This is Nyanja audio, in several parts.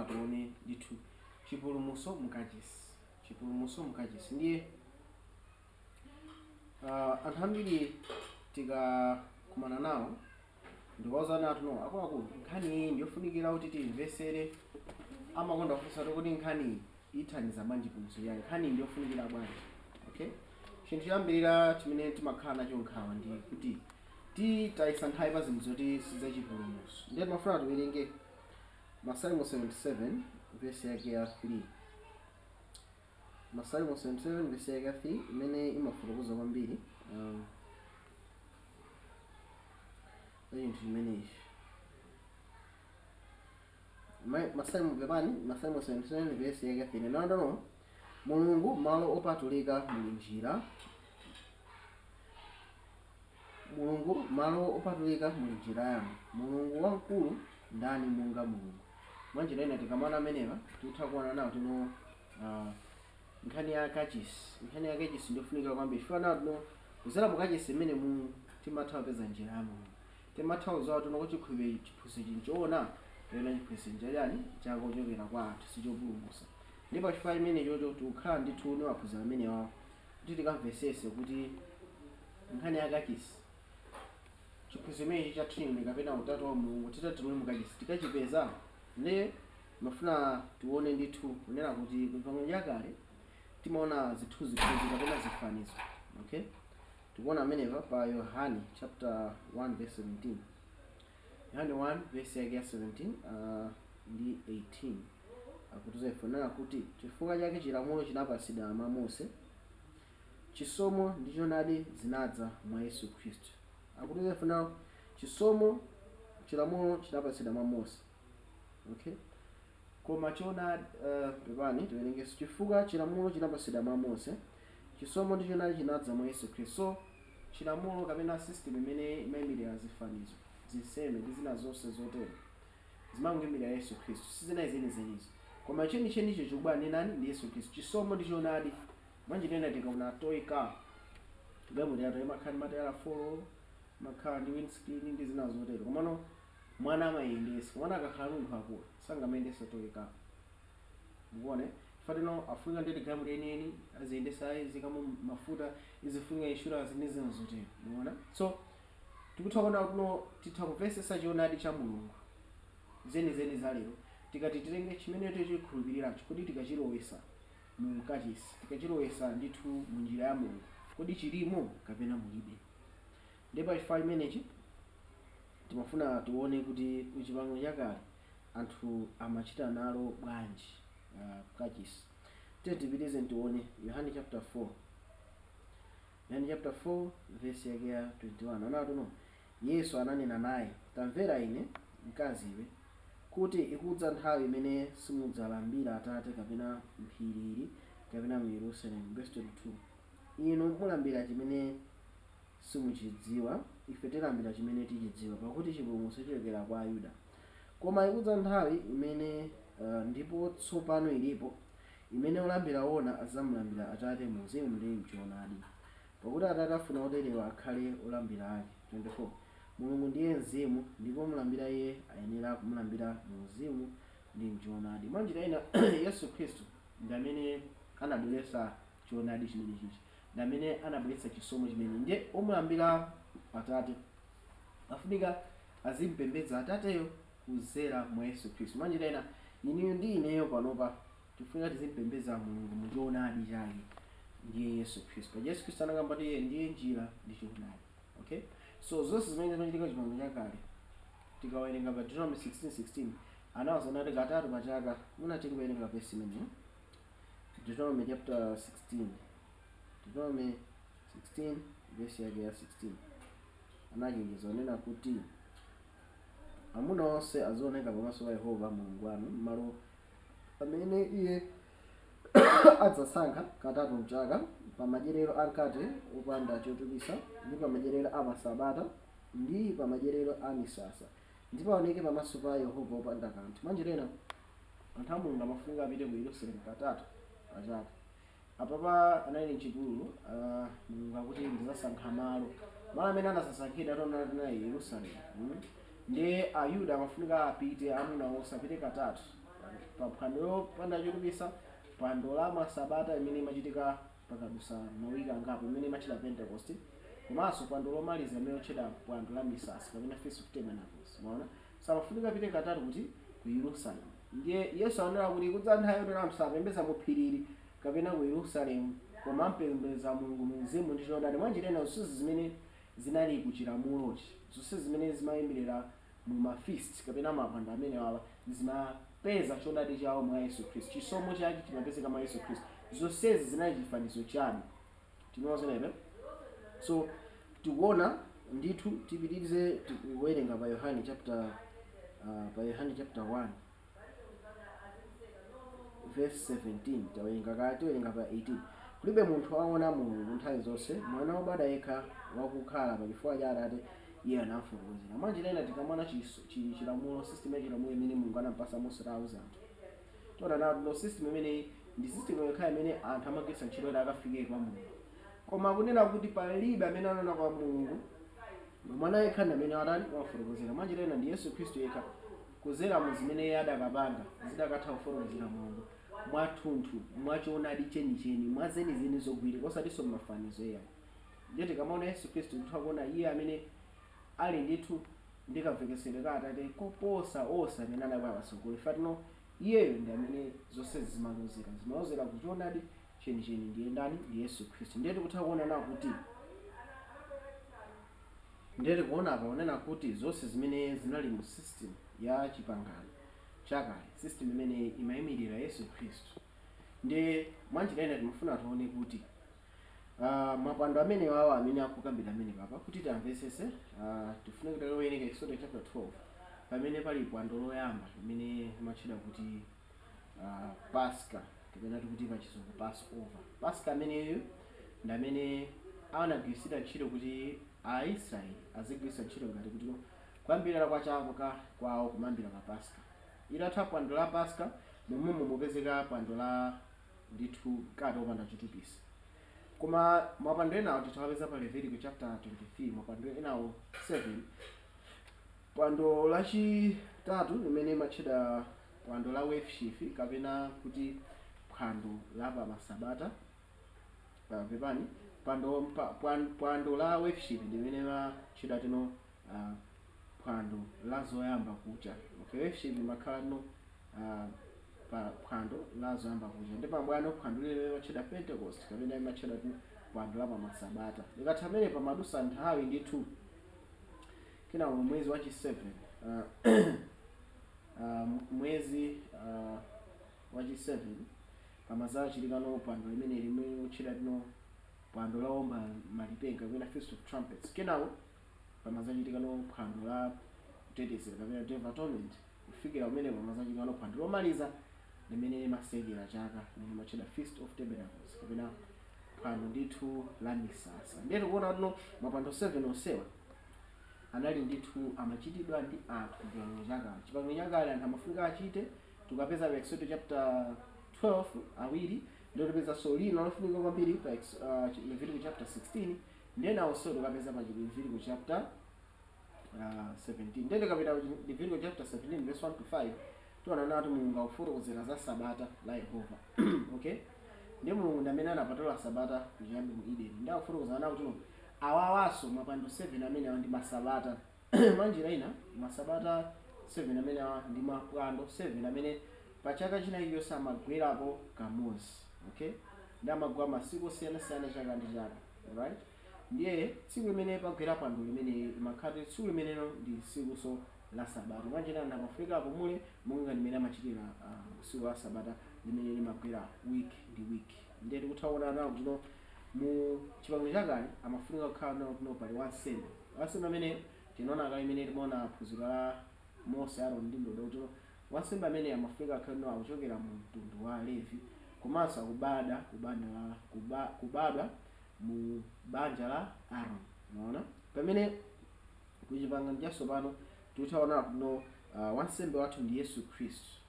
Timafuna tione ndithu chipulumutso mukachisi, chipulumutso mukachisi. Ndiye anthu ambiri tikakumana nawo ndikuwauza ati, "No, akuluakulu, nkhani iyi ndiyofunikira kuti timvesere." Amakonda kufunsa kuti nkhani iyi ithandiza bwanji chipulumutso chake, nkhani iyi ndiyofunikira bwanji? Okay, chinthu choyambirira chimene timakhala nacho nkhawa ndi kuti titayisa nthawi pa zinthu zoti sizachipulumutso. Ndiye timafuna tiwerenge Masalimo 77 verse yake ya 3, Masalimo 77 verse yake ya 3, imene imafotokoza kwambiri za chinthu chimenechi. Masalimo, pepani, Masalimo 77 verse yake ya 3 nandono: "Mulungu, malo opatulika muli njira, Mulungu, malo opatulika muli njira yanu. Mulungu wamkulu, ndani monga Mulungu?" Mwanjira ina tikamaona amenepa tikutha kuona nawo tino nkhani ya kachisi. Nkhani ya kachisi ndiofunika kwambiri chifukwa nawo tino kuzera mu kachisi imene mu timatha kupeza njira ya Mulungu, timatha kudziwa tino kuti chikhulupiriro, chiphunzitso chinchoona kapena chiphunzitso nchachani, chakuchokera kwa anthu, sichopulumutsa. Ndipo chifukwa chimene chocho tikukhala ndithu ndi maphunziro amenewa kuti tikamvesese kuti nkhani ya kachisi, chiphunzitso chimenechi cha Trinity kapena utatu wa Mulungu, titati tilowe mu kachisi tikachipeza. Ndiye mafuna tione ndithu kunena kuti ku Chipangano Chakale timaona zithunzithunzi kapena zifanizo. Okay, tikuona amenepa pa Yohane chapter 1 verse 17, Yohane 1 verse yake ya 17 ndi 18, akutiuza ifonera kuti chifukwa chake chilamulo chinapasidwa mwa Mose, chisomo ndi choonadi zinadza mwa Yesu Khristu. Akutiuza ifonera chisomo, chilamulo chinapasidwa mwa Mose, okay, koma choonadi, pepani, tiwerengeso: chifukwa chilamulo chinapasidwa mwa Mose, chisomo ndi choonadi chinadza mwa Yesu Khristu. So chilamulo kapena system imene imayimirira zifanizo, zinsembe ndi zina zonse zotero, zimangoyimirira Yesu Khristu, sizinali zenizenizo, koma chenichenicho chikubwera ndi nani? Ndi Yesu Khristu, chisomo ndi choonadi. Mwanjira tikaona toy car, galimoto yathu imakhala ndi matayala 4, imakhala ndi windscreen ndi zina zotero, komano mwana amayendesa. Mwana akakhala munthu akulu sangamayendesa toy car, mukuone fatino afunika ndeti galimoto yeniyeni aziyendesa, izikamo mafuta, izifunika insurance ndi zina zotero, mukuona? So tikutha kuona kuno titha kumvesesa choonadi cha Mulungu zenizeni za lero tikati titenge chimene tichikhulupiriracho, kuti tikachilowesa mu kachisi, tikachilowesa ndithu mu njira ya Mulungu, kodi chilimo kapena mulibe? Ndipo chifukwa chimenechi timafuna tione kuti kuchipangano chakale anthu amachita nalo bwanji kachisi. Tiye tipitize, tione Yohane chapter 4, Yohane chapter 4 verse yake ya 21. Anati no, Yesu ananena naye, "Tamvera ine, mkaziwe, kuti ikudza nthawi imene simudzalambira Atate kapena mphiri ili kapena mu Yerusalemu." Verse 22: "Inu mulambira chimene simuchidziwa, ife tilambira chimene tichidziwa, pakuti chipulumutso chichokera kwa Ayuda. Koma ikudza nthawi imene, ndipo tsopano ilipo, imene olambira ona adzamulambira Atate mu mzimu ndi mchoonadi, pakuti Atate afuna oterewa akhale olambira ake." 24: "Mulungu ndiye mzimu, ndipo mulambira iye ayenera kumulambira mu mzimu ndi mchoonadi." Mwanjira ina Yesu Khristu ndi amene anabweretsa choonadi chimene chichi, ndi amene anabweretsa chisomo chimene. Ndiye omulambira Atate afunika azimpembedza Atateyo kuzera mwa Yesu Khristu. Mwanjira ina inuyo ndi ineyo panopa tifunika tizimpembedza Mulungu mu choonadi chake, ndiye Yesu Khristu. Paja Yesu Khristu anakamba kuti iye ndiye njira ndi choonadi. Okay, so zonse zimene zimachitika chipangano chakale, tikawerenga pa Deuteronomy 16:16, anawuza nati katatu pa chaka. Muna tingowerenga verse imeneyo, Deuteronomy chapter 16, Deuteronomy 16 verse yake ya 16, anachenjeza onena kuti amuna onse azioneka pamaso pa Yehova Mulungu wanu m'malo amene iye adzasankha, katatu mchaka, pa madyerero a mkate wopanda chotupisa, ndi pa madyerero a masabata, ndi pa madyerero a misasa, ndipo aoneke pamaso pa Yehova wopanda kanthu. Mwanjira ina anthu a Mulungu amafunika apite ku Yerusalemu katatu pa chaka. Apapa anali mchipululu, Mulungu akuti ndizasankha malo, malo amene anasasankhidwa atonana Yerusalemu. Ndiye Ayuda amafunika apite, amuna onse apite katatu pa Pa phwando lopanda chotupisa, phwando la masabata imene imachitika pakadusa mawiki angapo, imene imatchedwa Pentecost, komanso phwando lomaliza imene otchedwa phwando la misasa kapena Feast of Tabernacles. Maona, samafunika apite katatu kuti ku Yerusalemu. Ndiye Yesu anena kuti kudza nthawi yotera msapembeza mu phirili kapena ku Yerusalemu, koma mpembeza Mulungu mu mzimu ndi choonadi. Mwanjira ina, zonse zimene zinali ku chilamulochi, zonse zimene zimayimirira mu ma feast kapena mapwando amene wawa, zimapeza choonadi chawo mwa Yesu Khristu. Chisomo chake chimapezeka mwa Yesu Khristu. Zonsezi zinali chifanizo chabe. Tinozenepe. So tikuona ndithu, tipitirize tikuwerenga pa Yohane chapter 1 verse 17. Tawerenga kale, tiwerenga pa 18. Kulibe munthu aona Mulungu nthawi zonse, mwana wobadwa yekha wakukhala pachifuwa cha Atate, iye anamfotokozera. Mwanjira ina, tikamona chilamulo, system ya chilamulo imene Mulungu anampasa Mose auza anthu, tiona nawo no system imene ndi system yokha imene anthu amagwiritsa ntchito kuti akafike kwa Mulungu. Koma kunena kuti palibe amene anaona kwa Mulungu, mwana yekha ndi amene atani, wafotokozera. Mwanjira ina, ndi Yesu Khristu yekha, kuzera mu zimene iye adakapanga, zidakatha kufotokozera Mulungu mwathunthu, mwachoonadi chenicheni, mwa zenizeni zogwirika, osatinso mafanizo iyayi. Ndiye tikamaona Yesu Khristu, ndithu akuona iye amene ali ndithu ndi kamvekesedwe ka Atate koposa onse amene anabwera patsogolo. Ifatino iyeyo ndi amene zonse zimalozera kuchoonadi chenicheni. Ndiye ndani? Ndi Yesu Khristu. Ndiye tikutha kuona nawo kuti, ndiye tikuona apa kunena kuti zonse zimene zinali mu system ya chipangano chakale, system imene imayimirira Yesu Khristu. Ndiye mwanjira ina timafuna tione kuti mapwando amene wawa amene akukambira amene papa, kuti tamvesese, tifune kuti tikawerenge Exodus chapter 12, pamene pali pwando loyamba limene limatchedwa kuti Pasca, kapena tikuti pa Chizungu Passover. Pasca ameneyo ndi amene anagwiritsidwa ntchito kuti Aisraeli azigwiritsa ntchito ngati kuti no kuyambirira kwa chaka kwawo kumambira pa Pasca. Itatha pwando la Pasca, momwemo mupezeka pwando la ndithu mkate wopanda chotupisa. Koma mapwando enawo titawapeza pa Leviticus chapter 23, mapwando enawo 7. Pwando lachitatu limene limatchedwa pwando la wave kapena kuti phwando la pamasabata, pepani, pwando la wave limene limatchedwa tino phwando la zoyamba kucha. Okay, wave limakhala tino pa phwando la zoyamba kucha, ndi pabwano phwando lile limatchedwa Pentecost kapena limatchedwa tino phwando la pamasabata. Likatha pamene, pamadusa nthawi ndithu, kenako mu mwezi wachi 7, mwezi wachi 7, pamazachitikano phwando limene limene lotchedwa tino phwando la omba malipenga kapena Feast of Trumpets. Kenako pamazachitikano phwando la kutetezera kapena Day of Atonement, kufikira kumene pamazachitikano phwando lomaliza limene limasekera chaka, limene limatchedwa Feast of Tabernacles kapena phwando ndithu la misasa. Ndiye tikuona tino mapwando 7 onsewa anali ndithu amachitidwa ndi anthu kuchipangano chakale. Chipangano chakale anthu amafunika achite. Tikapeza pa Exodus chapter 12 awiri, ndiye tipezanso lina lofunika kwambiri pa Leviticus chapter 16, ndiye nawonso tikapeza pa Leviticus chapter 17. Ndiye tikapita pa Leviticus chapter 17 verse 1 to 5, tiona nati Mulungu akufotokozera za sabata la Yehova. Okay, ndiye Mulungu ndi amene anapatula sabata kuchiyambi mu Edeni. Ndiye akufotokozera nawo kuti awawaso mapwando 7 amene awa ndi masabata. Mwanjira ina, masabata 7 amene awa ndi mapwando 7 amene pa chaka china chilichonse amagwerapo kamodzi. Okay, ndi amagwa masiku osiyanasiyana chaka ndi chaka, right? Ndiye tsiku limene pagwera pwando limene imakhala tsiku limenelo ndi tsikuso la sabata. Mwanjira ina, amafika apumule monga limene amachitira tsiku la sabata limene limagwera week ndi week. Ndiye tikutha kuona nawo kuti no mu chipangano chakale amafunika kukhala nawo kuno pali wansembe. Wansembe amene tinaona kale imene timaona phunziro la Mose, Aaron ndi ndodo, kuti wansembe amene amafunika akhale no akuchokera mu mtundu wa Levi, komanso akubadwa kubanja la kubadwa mu banja la Aaron. Unaona, pamene kuchipangano chatsopano tikuthaona kuno wansembe wathu ndi Yesu Khristu.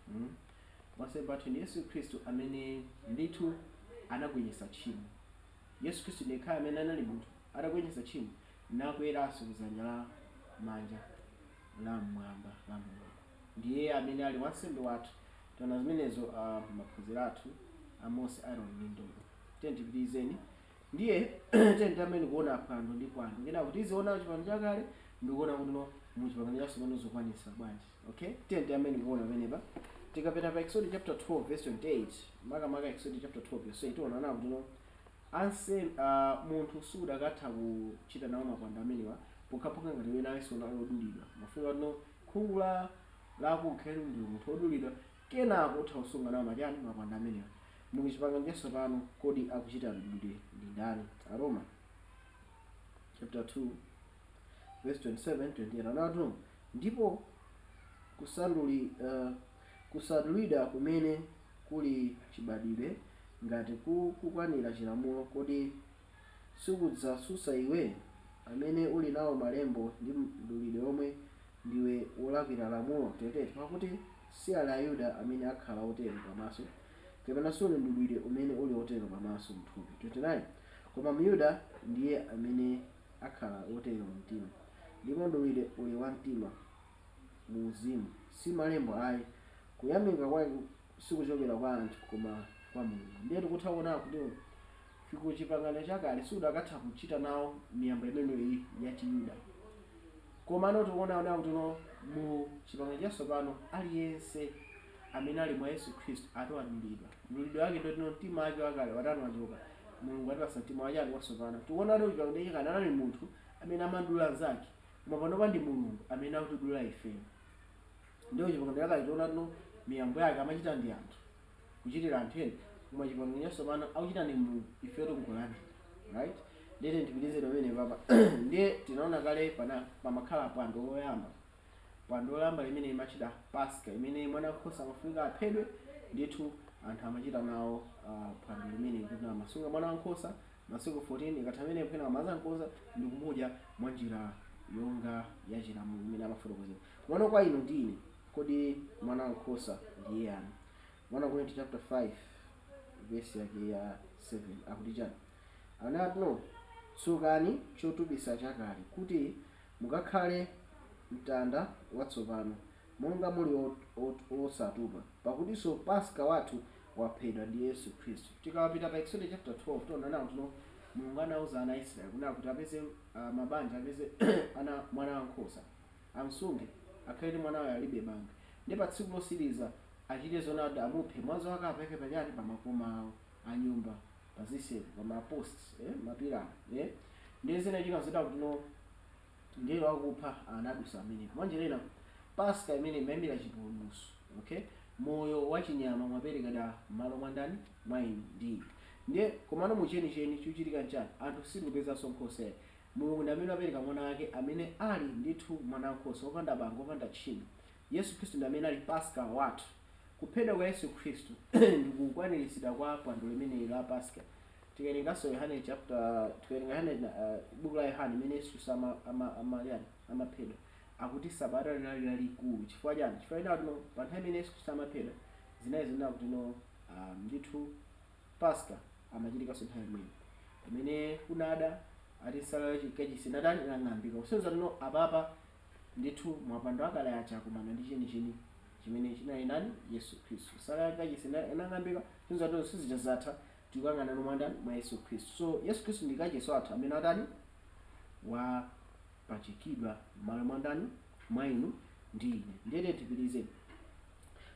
Wansembe wathu ndi Yesu Khristu amene ndithu anagonjetsa tchimo. Yesu Khristu ndiye amene anali munthu, atagonjetsa tchimo nakweranso kudzanja la manja la mmwamba la Mulungu. Ndiye amene ali wansembe wathu. Tona zimenezo maphunziro athu a Mose, Aaron ndi ndodo. Tiye tipitirizeni. Ndiye tiye tamene kuona phwando ndi phwando, kenako tiziona chipangano chakale ndikuona kuti no, mu chipangano chatsopano zokwanisa bwanji. Okay, tiye tiyamene kuona pamenepa. Tikapita pa Exodus chapter 12 verse 28, makamaka Exodus chapter 12 verse 8, tiona nawo kuti no, anse munthu sudakatha kuchita nawo mapwando amenewa pokhapokha ngati wina ayenso unali odulidwa. Mafunika kuti no, khungu lako ukhale ndi munthu odulidwa, kenako utha kusunga nawo machani, mapwando amenewa. Mu chipangano chatsopano kodi akuchita mdulidwe ndi ndani? Aroma chapter 2 verse 27 28 anati, "Ndipo kusadulidwa kumene kuli chibadwidwe, ngati kukwanira chilamulo, kodi sikudzasusa iwe, amene uli nawo malembo ndi mdulidwe omwe, ndiwe wolakwira lamulo?" 28 "Pakuti si ali Ayuda amene akhala otero pamaso, kapena suli mdulidwe umene uli otero pamaso mthupi." 29 "Koma Myuda ndiye amene akhala otero mtima, ndipo mdulidwe uli wa mtima mu uzimu, si malembo ayi. Kuyamika kwake sikuchokera kwa anthu, koma kwa Mulungu." Ndiye tikutha kuona kuti ku chipangano chakale sudakatha kuchita nawo miyambo imeneyi ya Chiyuda, koma ano tikuona kuti no, mu chipangano chatsopano aliyense amene ali mwa Yesu Khristu atowadulidwa. Mdulidwe wake ndotino mtima wake wakale watani? Wachoka. Mulungu atipasa mtima wachani? Watsopano. Tikuona kuti chipangano chakale anali munthu amene amadula anzake, koma panopa ndi Mulungu amene akutidula ifeyo. Ndiyo chipangano chakale tiona tino miyambo yake amachita ndi anthu, kuchitira anthu ena, koma chipangano chatsopano akuchita ndi Mulungu, ifeyo tikulandira, right? Ndiye tipitirize pamene papa. Ndiye tinaona kale pana pamakhala phwando loyamba, phwando loyamba limene limachita Paska, imene mwana wankhosa amafunika aphedwe. Ndithu anthu amachita nawo phwando limene kuti amasunga mwana wankhosa masiku 14. Ikatha amene kena amazankoza ndi kumudya mwa njira yonga ya chilamulo imene amafotokozera. Komano kwa inu ndine, kodi mwana wankhosa ndiye yani? 1 Korinto chapter 5 verse yake ya 7 akuti chani? Anati no, "Tsukani chotupisa chakale, kuti mukakhale mtanda watsopano, monga muli osatupa. Pakutinso Paska wathu waphedwa, ndi Yesu Khristu." Tikapita pa Exodus chapter 12, tiona nawo tino Mulungu anauza ana a Israeli kunena kuti apeze mabanja apeze ana mwana wankhosa, amsunge akhale ndi mwanayo alibe banga, ndi pa tsiku losiriza achite zonada, amuphe, mwazi wake apeke pachani? Pamakoma awo a nyumba, pazitseko, pa mapost, mapilala, Ndiye zina china zida kuti no, ngelo wakupha anadusa amenepo. Mwanjira Paska imene imayimira chipulumutso, okay, moyo wachinyama mwaperekedwa m'malo mwa ndani? Mwa inu ndi ine. Ndiye komano muchenicheni chikuchitika nchani? Anthu sitikupezanso nkhosa. Mulungu ndi amene wapereka mwana wake amene ali ndithu mwana wankhosa wopanda banga, wopanda tchimo. Yesu Khristu ndi amene ali Paska wathu. Kuphedwa kwa Yesu Khristu ndi kukwaniritsidwa kwa phwando limeneli la Paska. Tikawerenganso Yohane chapter, tikawerenga Yohane, buku la Yohane imene Yesu Khristu ama yani amaphedwa, akuti sabata linali lalikulu. Chifukwa chani? Chifukwa ina kuti no, pa nthawi imene Yesu Khristu amaphedwa, zinali zinena kuti no, ndithu Paska amachitikanso nthawi imene pamene kunada ati nsala kachisi natani? Inang'ambika, kusonyeza kuti no, apapa ndithu mapwando akale aja akumana ndi chenicheni chimene chinali nani? Yesu Khristu. Nsala ya kachisi inang'ambika, kusonyeza kuti sizija zatha, tikuyang'ana mwa ndani? Mwa Yesu Khristu. So Yesu Khristu ndi kachisi wathu amene atani? Wapachikidwa m'malo mwa ndani? Mwa inu ndi ine. Ndiye tipitirize.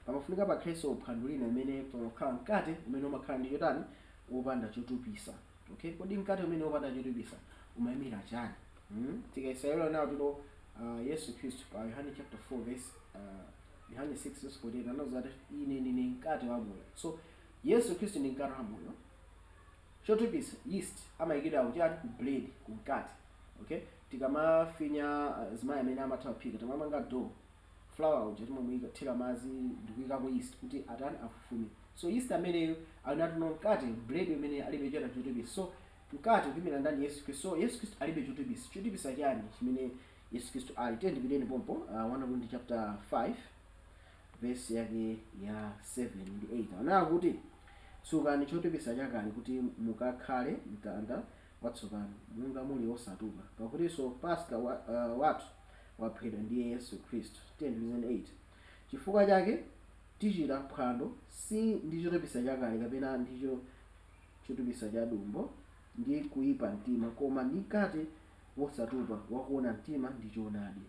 Pamafunika pakhalenso phwando lina imene pamakhala mkate umene umakhala ndi chotani? Wopanda chotupisa. Okay, kodi mkate umene wopanda chotupisa umayimira chani? Tikaisayula nawo tino Yesu Khristu pa Yohane chapter 4 verse Yohane 6 verse 48 anauza kuti, "Ine ndine mkate wa moyo." So Yesu Khristu ndi mkate wa moyo. Chotupisa, yeast, amayikidwa kuchani? Ku bread, ku mkate. Okay, tikamafinya, zimayi amene amatha kuphika, timamanga dough, flour uja timamuyika, thira madzi ndikuyikako yeast kuti atani? Afufume. So yeast ameneyo alinati no, mkate, bread umene alibe chota chotupisa. So mkate ukuyimira ndani? Yesu Khristu. So Yesu Khristu alibe chotupisa. Chotupisa chani chimene Yesu Khristu ali? Tiye ndipiteni pompo, 1 Korinto chapter 5 verse yake ya 7 ndi 8, anena kuti, "Tsukani chotupisa chakale, kuti mukakhale mtanda watsopano, monga muli osatupa. Pakutinso Paska wathu waphedwa, ndiye Yesu Khristu." 10 8, "Chifukwa chake Tichita phwando si ndi chotupisa chakale kapena ndicho chotupisa cha dumbo ndi kuyipa mtima, koma ndi mkate wosatupa wakuona mtima ndi choonadi.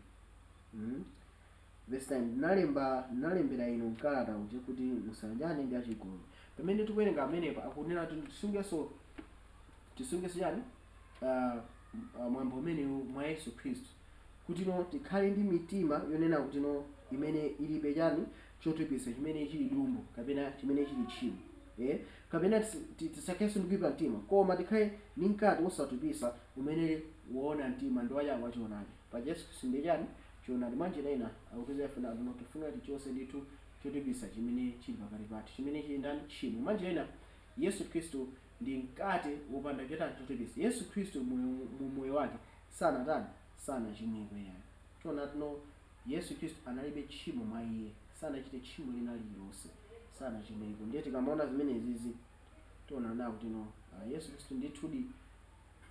Verse 9, ndinalembera inu mkalata uja kuti musanjane ndi achigololo. Pamene tikuwerenga amenepa, akunena kuti tisungenso chani? Mwambo umenewu mwa Yesu Khristu, kuti no tikhale ndi mitima yonena kuti no imene ilibe chani? Chotupisa, chimene chili dumbo kapena chimene chili tchimo, kapena tisakhenso ndi kuyipa mtima, koma tikhale ndi mkate wosatupisa umene woona mtima ndi wachani? Wachionadi. Pa Yesu Khristu ndi chani? Choonadi. Mwanjira ina akutiza ifuna abwino, tifuna tichose ndithu chotupisa chimene chili pakati pathu, chimene chili ndani? Tchimo. Mwanjira ina Yesu Khristu ndi mkate wopanda chotani? Chotupisa. Yesu Khristu mu moyo wake sanatani? Sanachimweko yayo. Tiona tino Yesu Khristu analibe tchimo mwa iye, sanachite tchimo lina lililonse, sanachimweko. Ndiye tikamaona zimenezizi, tiona nawo kuti no Yesu Khristu ndithudi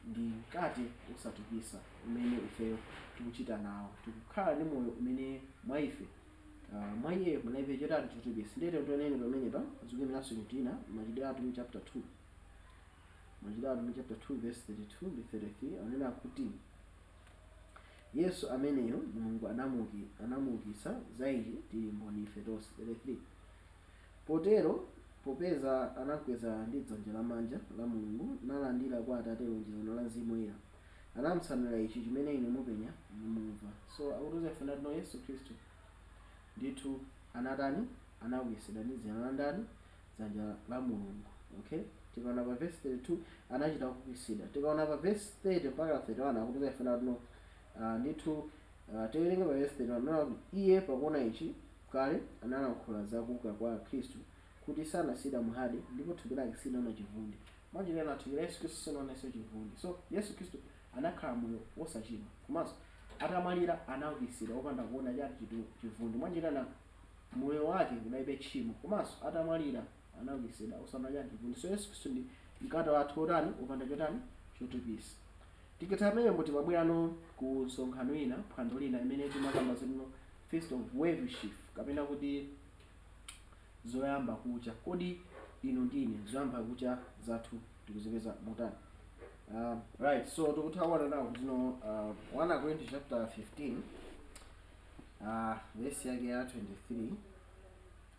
ndi mkate wosatupisa umene ifeyo tikuchita nawo, tikukhala ndi moyo umene mwa ife, mwa iyeyo munalibe chotani? Chotupisa. Ndiye tioneni pamenepa zikuyimiranso chinthu china, Machitidwe Atumwi chapter 2, Machitidwe Atumwi chapter 2 verse 32 ndi 33, anena kuti Yesu ameneyo Mulungu anamuukitsa, za ichi tili mboni ife tonse. 33, potero popeza anakweza ndi dzanja lamanja la Mulungu, nalandira kwa Atate lonjezano la Mzimu Woyera, anamutsanulira ichi chimene inu mupenya nimumva. So akutiuza ife ndati no Yesu Khristu ndithu anatani? Anaukitsidwa ndi dzanja la ndani? Dzanja la Mulungu. Okay, tikaona pa verse 32, anachita kuukitsidwa. Tikaona pa verse 30 mpaka 31, akutiuza ife ndati no ndithu tiwerenge pa verse 31, nona kuti iye pakuona ichi kale analankhula za kuuka kwa Khristu, kuti sanasiyidwa mu hade, ndipo thupi lake silinaona chivundi. Mwanjira ina thupi la Yesu Khristu silinaonenso chivundi. So Yesu Khristu anakhala moyo wosachimwa, komanso atamwalira anaukitsidwa wopanda kuona chati? Chivundi. Mwanjira ina moyo wake unalibe tchimo, komanso atamwalira anaukitsidwa osaona chati? Chivundi. So Yesu Khristu ndi mkate wathu wotani? Wopanda chotani? Chotupisa. Tikatha pamenepo, timabwerano ku msonkhano ina, phwando lina imene timakamba zino, Feast of Wave Sheaf, kapena kuti zoyamba kucha. Kodi inu ndine zoyamba kucha zathu tikuzipeza motani? Right, so tikutha kuona nawo kuti no 1 Corinthians chapter 15, verse yake ya 23,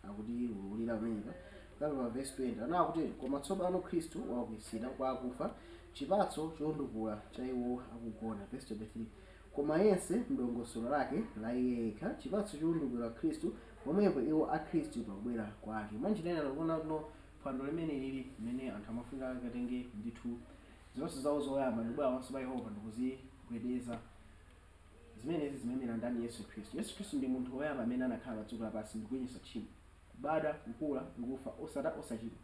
akuti ululira pamenepa kuyamba pa verse 20, anawa kuti, koma tsopano Khristu waukitsidwa kwa akufa, chipatso chowundukula cha iwo akugona. Verse 23, koma yense mdongosolo lake la iye yekha, chipatso chowundukula Khristu, pomwepo iwo a Khristu pakubwera kwake. Mwanjira ina tikuona kuno phwando limene lili limene anthu amafunika akatenge ndithu zipatso zawo zoyamba ndikubwera pamaso pa Yehova ndikuzigwedeza. Zimenezi zimayimira ndani? Yesu Khristu. Yesu Khristu ndi munthu woyamba amene anakhala pa dziko lapansi ndikuyenyesa tchimo, kubadwa, kukula, ndikufa osata osachimwa.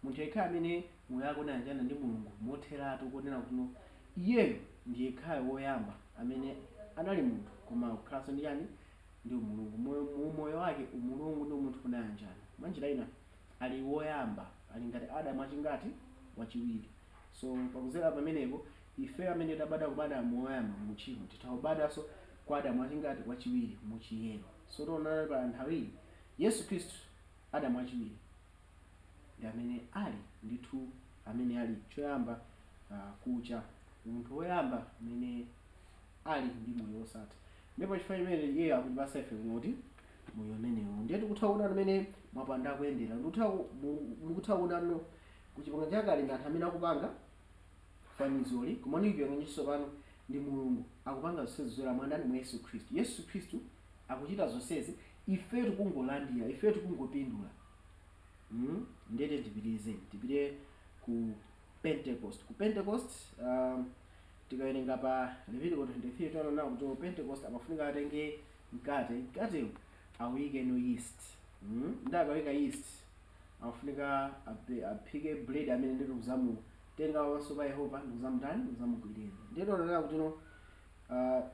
Munthu yekha amene moyo wake unayanjana ndi Mulungu motheratu, kunena kuti no iyeyo ndi yekhayo woyamba amene anali munthu koma kukhalanso ndi chani? Ndi umulungu. Moyo, mu moyo wake umulungu ndi umunthu unayanjana. Mwanjira ina ali woyamba, ali ngati Adamu achingati? Wachiwiri. So pakuzera pamenepo, ife amene tabadwa kwa Adamu woyamba mu tchimo, titha kubadwanso kwa Adamu achingati? Wachiwiri, mu chiyero. So tionana pa nthawiyi Yesu Khristu, Adamu wachiwiri, ndi amene ali ndithu amene ali choyamba kucha, munthu woyamba amene ali ndi moyo wosatha. Ndipo chifukwa chimene iye akutipasa ife kuti moyo umenewo, ndiye tikutha kuona mmene mwapanda kuyendera. Mukutha kuona no kuchipangano chakale ndi anthu amene akupanga fanizoli, koma ndi chipangano chatsopano ndi Mulungu akupanga zonsezi zoyera mwa ndani? Mwa Yesu Khristu. Yesu Khristu akuchita zonsezi, ife tikungolandira, ife tikungopindula. Ndete tipitirize, tipite ku Pentecost. Ku Pentecost, tikawerenga pa Levitico 23, tiona kuti ku Pentecost amafunika atenge mkate, mkatewo awuyike no yeast. Ndi akawika yeast, amafunika aphike bread amene nditi kuzamutenga pamaso pa Yehova ndikuzamutani? Ndikuzamugwedeza. Ndiye tiona kuti no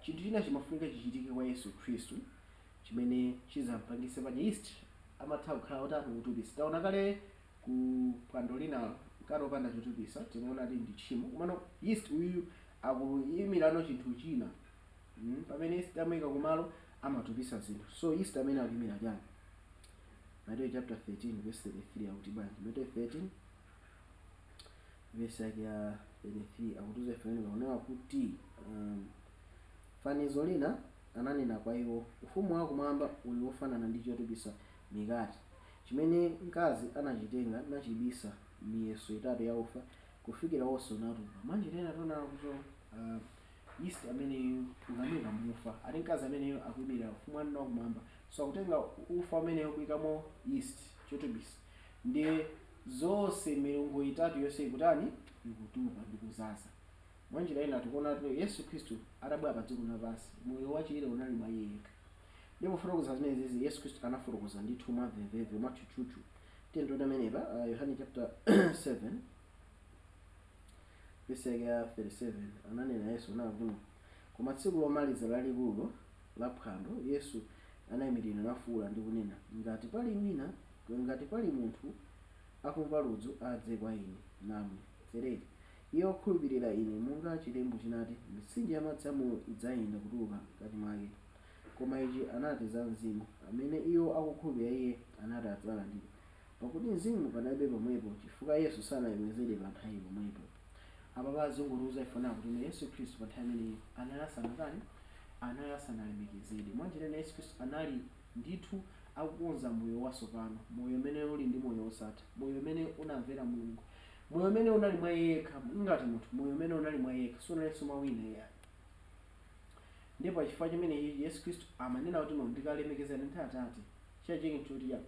chinthu china chimafunika chichitike kwa Yesu Khristu chimene chizampangise paja yeast amatha kukhala otani? Kutupisa. Taona kale ku phwando lina mkate wopanda chotupisa, timaona kuti ndi tchimo, komano yeast uyu akuyimirano chinthu china. Pamene yeast amuyika kumalo, amatupisa zinthu. So yeast amene akuyimira chani? Mateyu chapter 13 verse 33 akuti bwanji? Mateyu 13 verse yake ya 33 akutiuza ife pamenepa kuti, fanizo lina ananena kwa iwo, ufumu wakumwamba uli wofanana ndi chotupisa mikate, chimene mkazi anachitenga nachibisa miyeso itatu ya ufa, kufikira wonse unatupa. Mwanjira ina tiona kuti yeast ameneyu ukamuyika mufa, ati mkazi ameneyu akuyimira ufumu wanena wakumwamba. So akutenga ufa ameneyo kuyikamo yeast, chotupisa, ndi zonse milungu itatu yonse ikutani? Ikutupa ndi kuzaza. Mwanjira ina tikuona kuti Yesu Khristu atabwera pa dziko lapansi, moyo wachiyero unali mwa iye yekha. Ndipo kufotokoza zimenezi, Yesu Khristu anafotokoza ndithu mwamvemvemve, mwatchutchutchu. Tiye tione amenepa, Yohane chapter 7 verse yake ya 37. Ananena Yesu nakuti, koma tsiku lomaliza lalikulu la phwando, Yesu anayimirira nafuwula ndi kunena, ngati pali wina, ngati pali munthu akumva ludzu, adze kwa ine namwe. 38 iye wokhulupirira ine, monga chilembo chinati, mitsinje ya madzi amoyo idzayenda kutuluka mkati mwake. Koma ichi anati za Mzimu, amene iwo akukhulupirira iye anati adzalandira, pakuti Mzimu panalibe pomwepo, chifukwa Yesu sanalemekezedwe pa nthawi pomwepo. Apa pazunguluza ifuna kuti Yesu Khristu pa nthawi imeneyi anali asanatani? Anali asanalemekezedwe. Mwanjira ina Yesu Khristu anali ndithu akukonza moyo watsopano, moyo umene uli ndi moyo wosatha, moyo umene unamvera Mulungu, moyo umene unali mwa iye yekha ngati munthu, moyo umene unali mwa iye yekha, sunalinso mwa wina iye. Ndipo chifukwa chimenechi Yesu Khristu amanena kuti, no, ndikalemekezana ndi Atate, chachike nchoti ya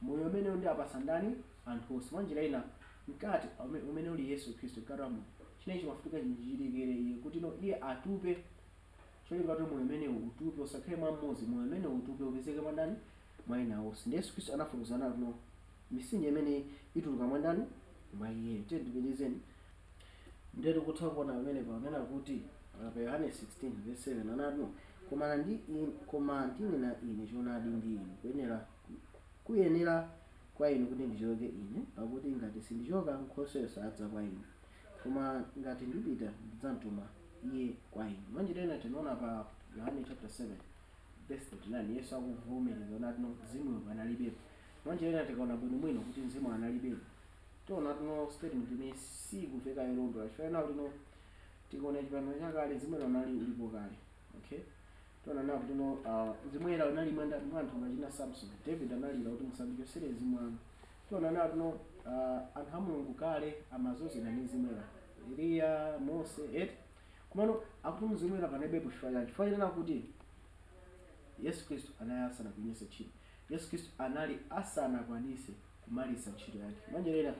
moyo umene ndi apasa ndani? Anthu onse. Mwanjira ina mkate umene uli Yesu Khristu, mkate wa moyo, chinechi chimafunika chichitikire iye kuti, no, iye atupe, cholinga kuti moyo umenewu utupe, usakhale mwa mmodzi, moyo umenewu utupe, upezeke mwa ndani? Mwa ena onse. Ndi Yesu Khristu anafotokozana kuti, no, mitsinje imene ituluka mwa ndani? Mwa iyeyo. Tiye tipitizeni. Ndiye tikutha kuona pamene panena kuti pa Yohane 16 verse 7 anati, no, koma ndinena ine choonadi ndi inu, kuyenera kwa inu kuti ndichoke ine, pakuti ngati sindichoka, Nkhosweyo sadza kwa inu, koma ngati ndipita, ndidzamtuma iye kwa inu. Mwanjira ina tinaona pa Yohane chapter 7 verse 39 Yesu akuvomereza nati, no, mzimuyo panalibepo. Mwanjira ina tikaona bwinobwino kuti mzimu analibepo, tiona tino statement imene sikuveka yolondola, chifukwa kuti, no, tikaona chipangano chakale, mzimu unali ulipo kale. Okay, tiona nawo kuti, no, mzimu woyera unali mwa anthu ngachina Samson. David analira kuti, musandichosere mzimu wanu. Tiona nawo tino anthu a Mulungu kale amazozedwa ndi mzimu woyera, Eliya, Mose eti. Komano akuti mzimu woyera panalibepo chifukwa chani? Chifukwa chinena kuti Yesu Khristu anali asanakwanise ntchito, Yesu Khristu anali asanakwanise kumaliza ntchito yake. Mwanjira ina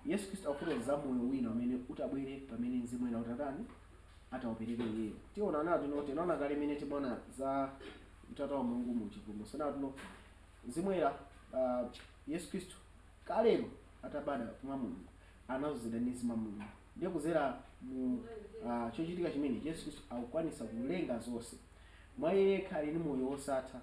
Yesu Khristu akufotokoza za moyo wina umene utabwere pamene mzimu woyera utatani? Ataupereke iyeyo. Tiona nawo tino, tinaona kale imene timaona za utatu wa Mulungu mu Chivumbulutso nawo tino mzimu woyera, Yesu Khristu kalero atabadwa mwa Mulungu anazozedwa ndi mzimu wa Mulungu. Ndiye kuzera mu chochitika chimene Yesu Khristu akukwanisa kulenga zonse, mwa iye yekha ali ndi moyo wosatha,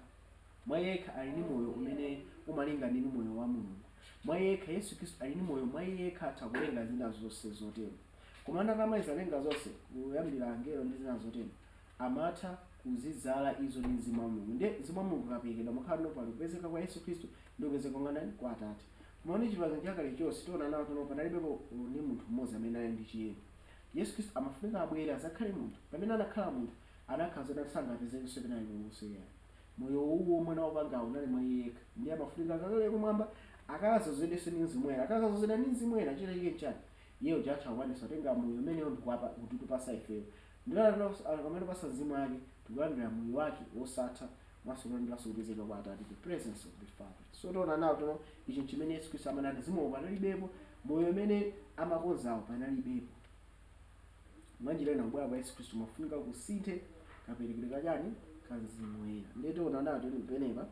mwa iye yekha ali ndi moyo umene umalinga ndi moyo wa Mulungu, mwa iye yekha Yesu Khristu ali ndi moyo, mwa iye yekha atha kulenga zina zonse zotero. Koma atamaliza kulenga zonse, kuyambira angelo ndi zina zotero, amatha kuzidzala izo ndi mzimu wa Mulungu. Ndiye mzimu wa Mulungu ukaperekedwa, mukhala no pali kupezeka kwa Yesu Khristu ndi kupezeka kwa ndani? Kwa Atate. Koma ndi chipangano chakale chonse, tiona nawo tino panalibepo ndi munthu mmodzi amene ali ndi chiyero. Yesu Khristu amafunika abwere azakhale munthu. Pamene anakhala munthu, anakhala zoti sangapezekenso pena paliponse yayi. Moyo uwo mwana wopangawo unali mwa iye yekha. Ndiye amafunika akakale kumwamba, akazozedwenso ndi mzimu woyera. Akazozedwa ndi mzimu woyera, chitachike nchani? Iye uja atha kukwanisa kutenga moyo umenewo ndikuwapa kutipasa ifeyo. Ndipo akamatipasa mzimu wake, tikulandira moyo wake wosatha, mwaso kulandiranso kupezeka kwa Atate, the presence of the Father. So tiona nawo tino ichi chimene Yesu Khristu amanati mzimuwo panalibepo, moyo umene amakonzawo panalibepo. Mwanjira ina kubwera kwa Yesu Khristu mafunika kusinthe kaperekedwe kachani? Ka mzimu woyera. Ndiye tiona nawo tino penepa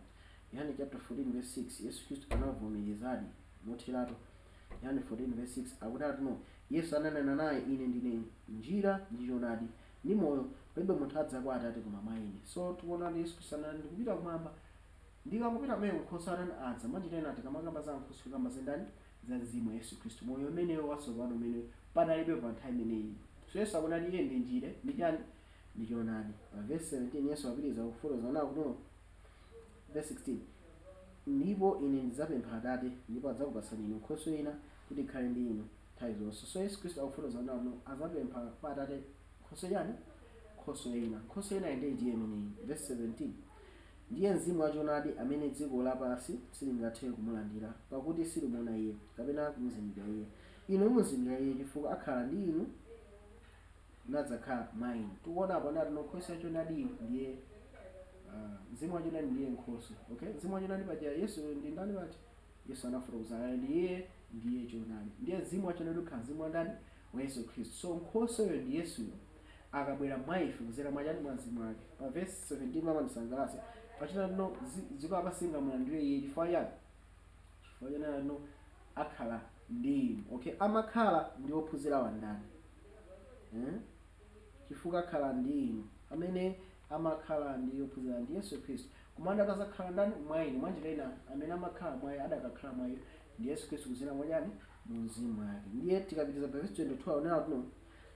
Yohane chapter 14 verse 6, Yesu Khristu anavomerezadi motheratu. Yohane 14 verse 6 akuti atino, Yesu ananena naye, ine ndine njira ndi choonadi ndi moyo, palibe munthu adza kwa Atate koma mwa ine. So tikuona kuti Yesu Khristu anati, ndikupita kumwamba, ndikangopita kumene Nkhoswe anani? Adza. Mwanjira ina tikamakamba za Nkhoswe, kamba za ndani? Za mzimu wa Yesu Khristu, moyo umenewo watsopano umene panalibe pa nthawi imeneyi. So Yesu akunati iye ndi njira ndi chani? Ndi choonadi. Pa verse 17 Yesu apitiriza kufotokoza nawo kuti, no, verse 16. Ndipo ine ndidzapempha Atate, ndipo adzakupatsani inu nkhoswe ina kuti ikhale ndi inu nthawi zonse. So Yesu Khristu akufotokoza nano azapempha kwa Atate nkhoswe chani? Nkhoswe ina. Nkhoswe ina ndiye itiye imeneyi. Verse 17: Ndiye Mzimu wachoonadi, amene dziko lapansi silingathe kumulandira, pakuti silimuona iye kapena kumuzindikira iye. Inu mumuzindikira iye, chifukwa akhala ndi inu nadzakhala mwa inu. Tikuona apo ndati nkhoswe yachoonadi ndiye Mzimu wachoonadi ndiye nkhoswe. Okay, Mzimu wachoonadi paja Yesu ndi ndani? Paja Yesu anafotokoza ndiye ndiye choonadi. Ndiye Mzimu wachoonadi ukhala mzimu wa ndani? Wa Yesu Khristu. So nkhosweyo ndi Yesuyo akabwera mwa ife kuzera mwachani? Mwa Mzimu wake. Pa verse 17 mamandisangalatsa pachina no dziko lapansi singamulandire iye. Chifukwa chani? Chifukwa chani no akhala ndi inu? Okay, amakhala ndi ophunzira wandani, eh? Chifukwa akhala ndi inu. Amene amakhala ndi ophunzira ndi Yesu Khristu. Kumanda atazakhala ndani? Mwa inu. Mwanjira ina, amene amakhala mwa iye, adakakhala mwa iye ndi Yesu Khristu kuzera mwachani? Mu Mzimu wake. Ndiye tikapitiza pa verse 22, aonera kuti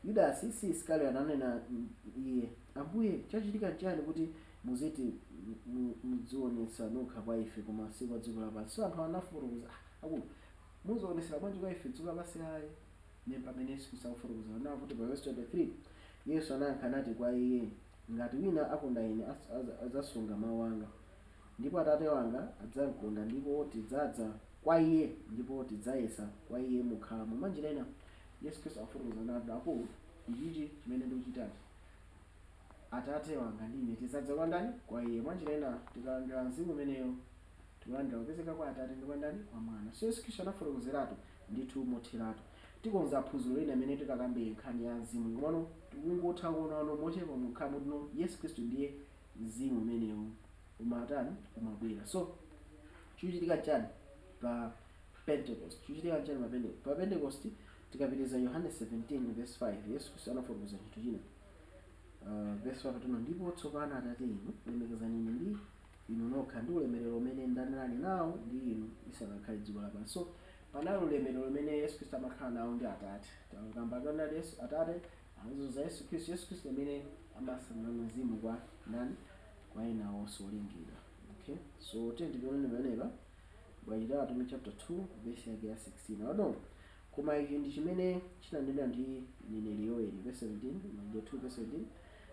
Yudasi si Isikarioti ananena iye, "Ambuye, chachitika nchani kuti muziti mudzionetsa nokha kwa ife koma si kwa dziko lapansi?" So anthu anafotokoza, "Ah, akulu, muzionesera bwanji kwa ife, dziko lapansi ayi?" Ndiye pamene Yesu Khristu akufotokoza nawo kuti pa verse 23, Yesu anayankha nati kwa iye, "Ngati wina akonda ine, adzasunga mawu anga, ndipo Atate wanga adzamkonda, ndipo tidzadza kwa iye, ndipo tidzayesa kwa iye mukhalamo." Mwanjira ina, Yesu Khristu akufotokoza nati, "Akulu, ichichi chimene ndikuchitachi, Atate wanga ndi ine tidzadza kwa ndani? Kwa iye." Mwanjira ina, tikalandira Mzimu umeneyo, tikulandira kupezeka kwa Atate ndi kwa ndani? Kwa Mwana. So Yesu Khristu anafotokozeratu ndithu motheratu. Tikonza phunziro lina imene tikakambe nkhani ya mzimu, komano tikungotha kuonano mochepa mukhala mutuno Yesu Khristu ndiye mzimu umenewu umatani? Umabwera. So chikuchitika chani pa Pentecost? Chikuchitika chani pa Pentecost? Pa Pentecost, tikapitiriza Yohane 17 verse 5, Yesu Khristu anafotokoza chinthu china. Verse 5 tino: "Ndipo tsopano, Atate, inu lemekezani ine ndi inu nokha ndi ulemerero umene ndanali nawo ndi inu lisanakhale dziko lapansi." So panali ulemerero umene Yesu Khristu amakhala nawo ndi Atate. Takamba kanali Yesu, Atate anazoza Yesu Khristu. Yesu Khristu amene amasanana mzimu kwa ndani? Kwa ena onse olengedwa. Okay, so tiye tikuoneni pamenepa Machitidwe Atumwi chapter 2 verse yake ya 16 ado: "Koma ichi ndi chimene chinanenedwa ndi mneneri Yoeli." Verse 17, Machitidwe 2 verse 17: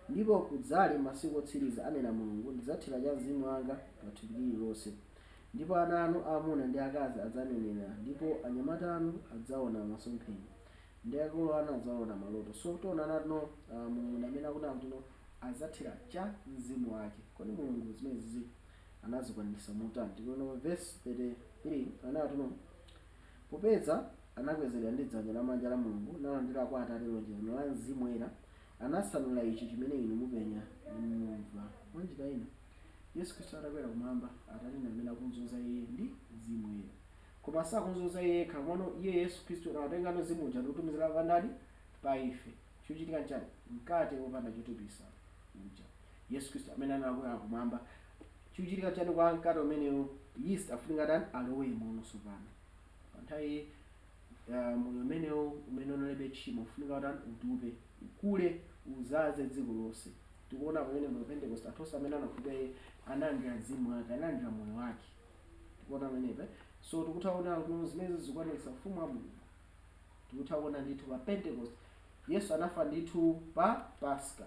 "Ndipo kudzali masiku otsiriza, anena Mulungu, ndidzathira cha mzimu wanga pa thupi lililonse, ndipo ana anu aamuna ndi akazi adzanenera, ndipo anyamata anu adzaona masomphenya, ndi akulu anu adzaona maloto." So tiona natino Mulungu amene akunena kuti no adzathira cha mzimu wake. Kodi Mulungu zimenezi anazikwanitsa motani? Tikuona pa verse 33 anati no, "Popeza anakwezedwa ndi dzanja lamanja la Mulungu, nalandira kwa Atate lonjezano la Mzimu Woyera, anasanula ichi chimene inu mupenya nimumva." Mwanjira ina, Yesu Khristu atakwera kumwamba, Atate ndi amene akunzoza iye ndi Mzimu Woyera, koma sakunzoza iye yekha. Komano iye Yesu Khristu anatengano mzimu uja ndikutumizira pa ndani? Pa ife. Chikuchitika nchani? Mkate wopanda chotupisa uja, Yesu Khristu amene anakwera kumwamba. Chikuchitika chani kwa mkate umenewo? Yeast afunika tani? Alowe muno. Tsopano pa nthawi moyo umenewo umene unalibe tchimo ufunika tani? Utupe, ukule, uzaze dziko lonse. Tikuona pamene pa Pentecost anthu onse amene anakhulupirira iye analandira mzimu wake, analandira moyo wake. Tikuona pamenepa. So tikutha kuona kuti zimene zikwanitsa ufumu wa Mulungu, tikutha kuona ndithu pa Pentecost Yesu anafa ndithu pa Paska.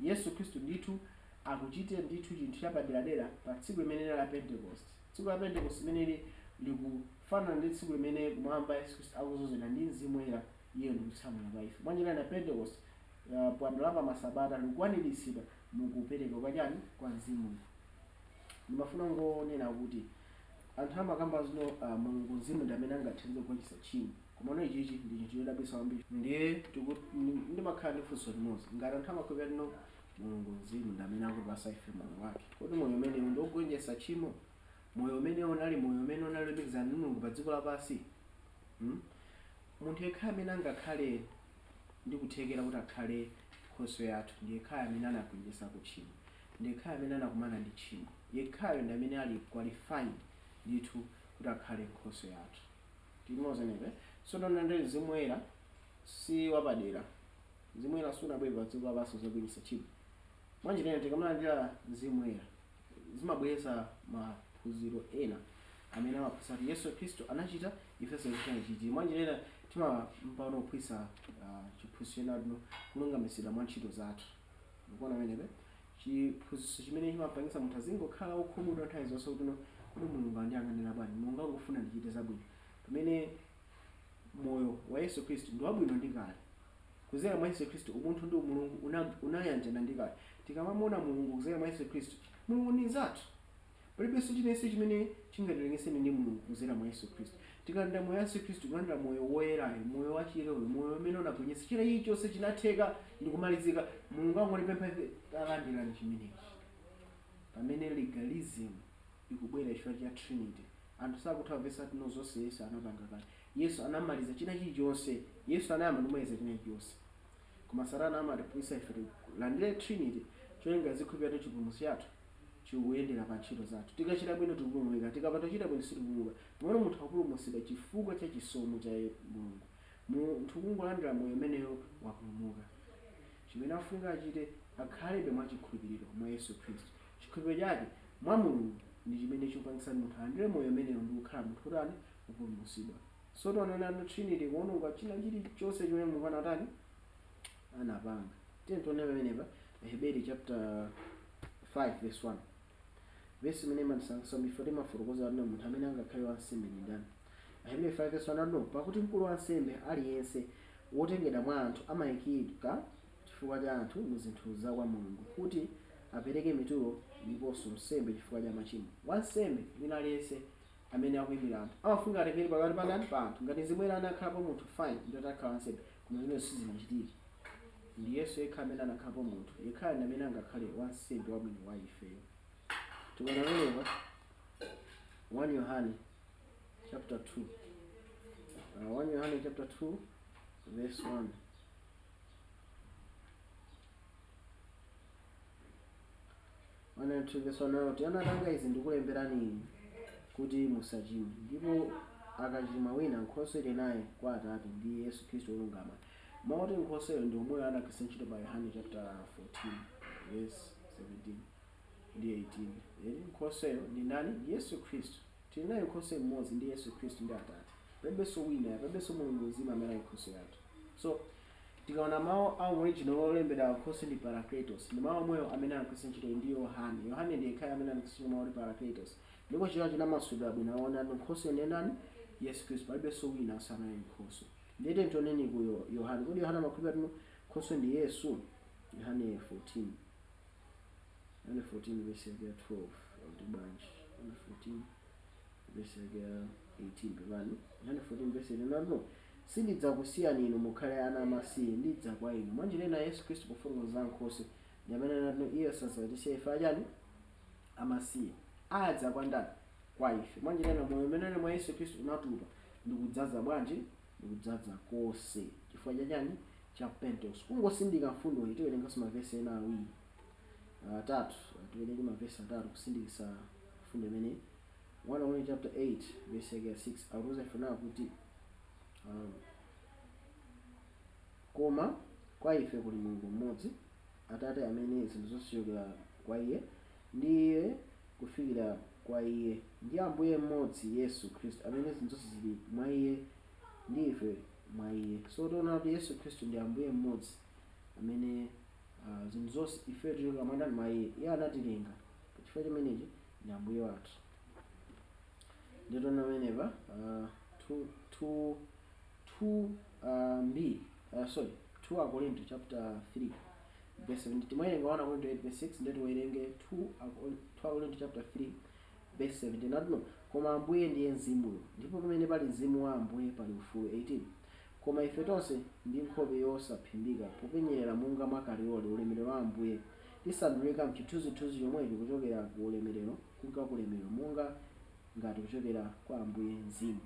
Yesu Khristu ndithu akuchite ndithu chinthu chapaderadera pa tsiku limene la Pentecost. Tsiku la Pentecost limeneli likufanana ndi tsiku limene kumwamba Yesu Khristu akuzozedwa ndi Mzimu Woyera, iye ndikutsamula pa ife. Mwanjira ina, Pentecost, pwando la pamasabata, likukwaniritsidwa mukupereka kwa chani? Kwa mzimu. Ndimafuna ngonena kuti anthu amakamba zino Mulungu mzimu ndi amene angathandize kugonjetsa tchimo, komano ichichi ndi chinthu chodabwitsa kwambiri. Ndiye ndimakhala ndi funso limodzi: ngati anthu amakhulupirira tino Mulungu mzimu ndi amene akutipasa ife moyo wake, kodi moyo umenewu ndi wogonjetsa tchimo? Moyo umene unali moyo umene unalumikizana ndi Mulungu pa dziko lapansi, Munthu yekha amene angakhale ndi kuthekera kuti akhale nkhoswe yathu ndi yekhayo amene anagonjetsako tchimo, ndi yekhayo amene anakumana ndi tchimo. Yekhayo ndi amene ali qualified ndithu kuti akhale nkhoswe yathu. Timozenepe. So tona ndi Mzimu Woyera si wapadera. Mzimu Woyera sunabwere pa dziko lapansi kudzabweretsa tchimo. Mwanjira ina, tikamalandira Mzimu Woyera zimabweretsa maphunziro ena. Amene amaphunzitsa kuti Yesu Khristu anachita, ifenso tichite. Mwanjira ina timampano kuphunzitsa chiphunzitso chenatu kulungamitsidwa mwa ntchito zathu. Mukuona pamenepe chiphunzitso chimene chimapangitsa munthu azingokhala wokhumudwa nthawi zonse kuti no, kodi Mulungu andiyang'anira bwanji? Mulungu angofuna ndichite zabwino, pamene moyo wa Yesu Khristu ndi wabwino ndi kale. Kuzera mwa Yesu Khristu umunthu ndi umulungu unayanjana ndi kale. Tikamamuona Mulungu kuzera mwa Yesu Khristu, Mulungu ndi nzathu. Palibenso chinense chimene chingatilengeseni ndi Mulungu kuzera mwa Yesu Khristu. Tikalandira moyo wa Yesu Khristu, kulandira moyo woyerayo, moyo wachiyeroyo, moyo umene unagonjetsa china chilichonse, chinatheka ndi kumalizika. Mulungu angotipempha ife, talandirani chimenechi. Pamene legalism ikubwera chifukwa cha Trinity, anthu sakutha kumvetsa kuti no, zonse Yesu anapanga kale. Yesu anamaliza china chilichonse. Yesu anayamba ndikumaliza china chilichonse, koma Satana amatiphunzitsa ife tilandire Trinity, cholinga zikhulupirira chipulumutso chathu chikuyendera pa ntchito zathu. Tikachita bwino tikupulumuka, tikapanda kuchita bwino sitipulumuka. Pamene munthu akupulumutsidwa chifukwa cha chisomo cha Mulungu, munthu kungolandira moyo umeneyo wapulumuka. Chimene afunika achite, akhalebe mwa chikhulupiriro mwa Yesu Khristu. Chikhulupiriro chake mwa Mulungu ndi chimene chikupangitsa munthu alandire moyo umeneyo ndi kukhala munthu utani? Kupulumutsidwa. So tionana Trinity kuononga china chilichonse chimene Mulungu anatani? Anapanga. Tiye tione pamenepa Heberi chapter 5 verse 1, verse imene imatisangalatsa before timafotokoza kuti munthu amene angakhale wansembe ndi ndani. Aheberi 5 verse 1 ano: "Pakuti mkulu wa ansembe aliyense wotengedwa mwa anthu amayikika chifukwa cha anthu mu zinthu za kwa Mulungu, kuti apereke mitulo ndiponso nsembe chifukwa cha machimo." Wansembe wina aliyense amene akuyimira anthu amafunika atengere pakati pa ndani? Pa anthu. Ngati zimwera anakhalapo munthu, fine, ndiye atakhala wansembe, koma zimene sizinachitike. Ndi Yesu yekha amene anakhalapo munthu, yekhayo ndi amene angakhale wansembe wabwino wa ifeyo. Tikaona pamenepa 1 Yohane chapter 2, 1 Yohane chapter 2 verse 1. 1 2 verse 1 kuti: "Ana anga, izi ndikulemberani inu kuti musachimwe. Ndipo akachimwa wina, nkhoswe ili naye kwa Atate, ndi Yesu Khristu wolungama." Mawu nkhosweyo ndi omweyo anagwiritsa ntchito pa Yohane chapter 14 verse 17 ndi 18. Eri nkhosweyo ndi ndani? Ndi Yesu Khristu. Tili naye nkhoswe mmodzi, ndi Yesu Khristu ndi Atate. Palibenso wina, palibenso Mulungu mzima amene ali nkhoswe yathu. So tikaona mawu a original olembedwa, nkhoswe ndi parakletos. Ndi mawu omweyo amene anagwiritsa ntchito ndi Yohane. Yohane ndi yekhayo amene anagwiritsa ntchito mawu oti parakletos, ndipo chiwo chinamasulidwa bwino. Aona ati nkhoswe ndi ndani? Yesu Khristu. Palibenso wina asanali nkhoswe. Ndiyete tioneni ku Yohane. Kodi Yohane amakhulupirira kuti nkhoswe ndi Yesu? Yohane 14, Yohane 14 verse yake ya 12 akuti bwanji? Yohane 14 verse yake ya 18, pepani, Yohane 14 verse 18 nano: "Sindidzakusiyani inu mukhale ana amasiye, ndidza kwa inu." Mwanjira ina Yesu Khristu pofotokoza za nkhoswe ndi amene anati iye sadzatisiya ife achani? Amasiye. Adza kwa ndani? Kwa ife. Mwanjira ina moyo umene uli mwa Yesu Khristu unatupa ndikudzaza bwanji? Ndikudzaza konse. Chifukwa chachani? Cha Pentecost. Kungosindika mfundo iyi, tiwerenganso mavesi ena awiri, atatu. Tiwerenge mavesi atatu kusindikisa mfundo imeneyi. 1 Korinto chapter 8 verse yake ya 6 akutiuza ife nawo kuti "Koma kwa ife kuli Mulungu mmodzi, Atate, amene zinthu zonse zichokera kwa iye, ndi iye kufikira kwa iye, ndi Ambuye mmodzi Yesu Khristu, amene zinthu zonse zili mwa iye, ndi ife mwa iye." So tiona kuti Yesu Khristu ndi Ambuye mmodzi amene zinthu zonse ife tichokera mwa ndani? Mwa iye. Iye anatilenga, chifukwa chimenechi ndi Ambuye wathu. Nditona pamenepa 2 2 2 mbiri, sorry, 2 Akorinto chapter 3 verse 17. Timawerenga 1 Akorinto 8 verse 6, ndiye tiwerenge 2 Akorinto chapter 3 verse 17. Atuno: "Koma Ambuye ndiye Mzimuyo, ndipo pamene pali Mzimu wa Ambuye pali ufulu." 18: "Koma ife tonse ndi nkhope yosaphimbika, popenyerera monga mwa kalilole ulemerero wa Ambuye, tisandulika mchithunzithunzi chomwecho kuchokera ku ulemerero kunka ku ulemerero, monga ngati kuchokera kwa Ambuye Mzimu."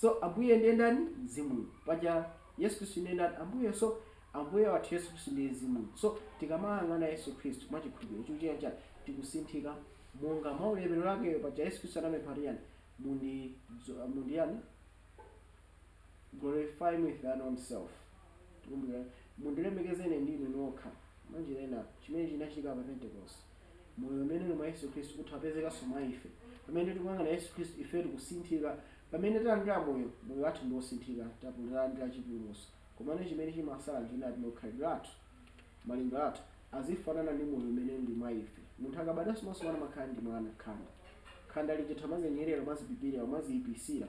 So Ambuye ndiye ndani? Mzimuyo. Paja Yesu Khristu ndiye ndani? Ambuye. So Ambuye wathu Yesu Khristu ndiye Mzimuyo. So tikamayang'ana Yesu Khristu mwachikhulupiriro, chikuchitika chani? Tikusinthika monga mwa ulemerero wakeyo. Paja Yesu Khristu anapempha kuti yani? Mundi yani? "Glorify me with thine own self." Tikumbukira, "Mundilemekezeni ndi inu nokha." Mwanjira ina chimene chinachitika pa Pentecost. Moyo umene uli mwa Yesu Khristu utha kupezekanso mwa ife. Pamene tikuyang'ana Yesu Khristu, ife tikusinthika. Pamene talandira moyo, moyo wathu ndi wosinthika, talandira chipulumutso. Komano chimene chimasala chinati khalidwe lathu, malingaliro athu azifanana ndi moyo umene uli mwa ife. Munthu akabadwanso mwatsopano amakhala ndi mwana, khanda. Khanda lija tamazenyerera, umazipipirira, umaziyipisira,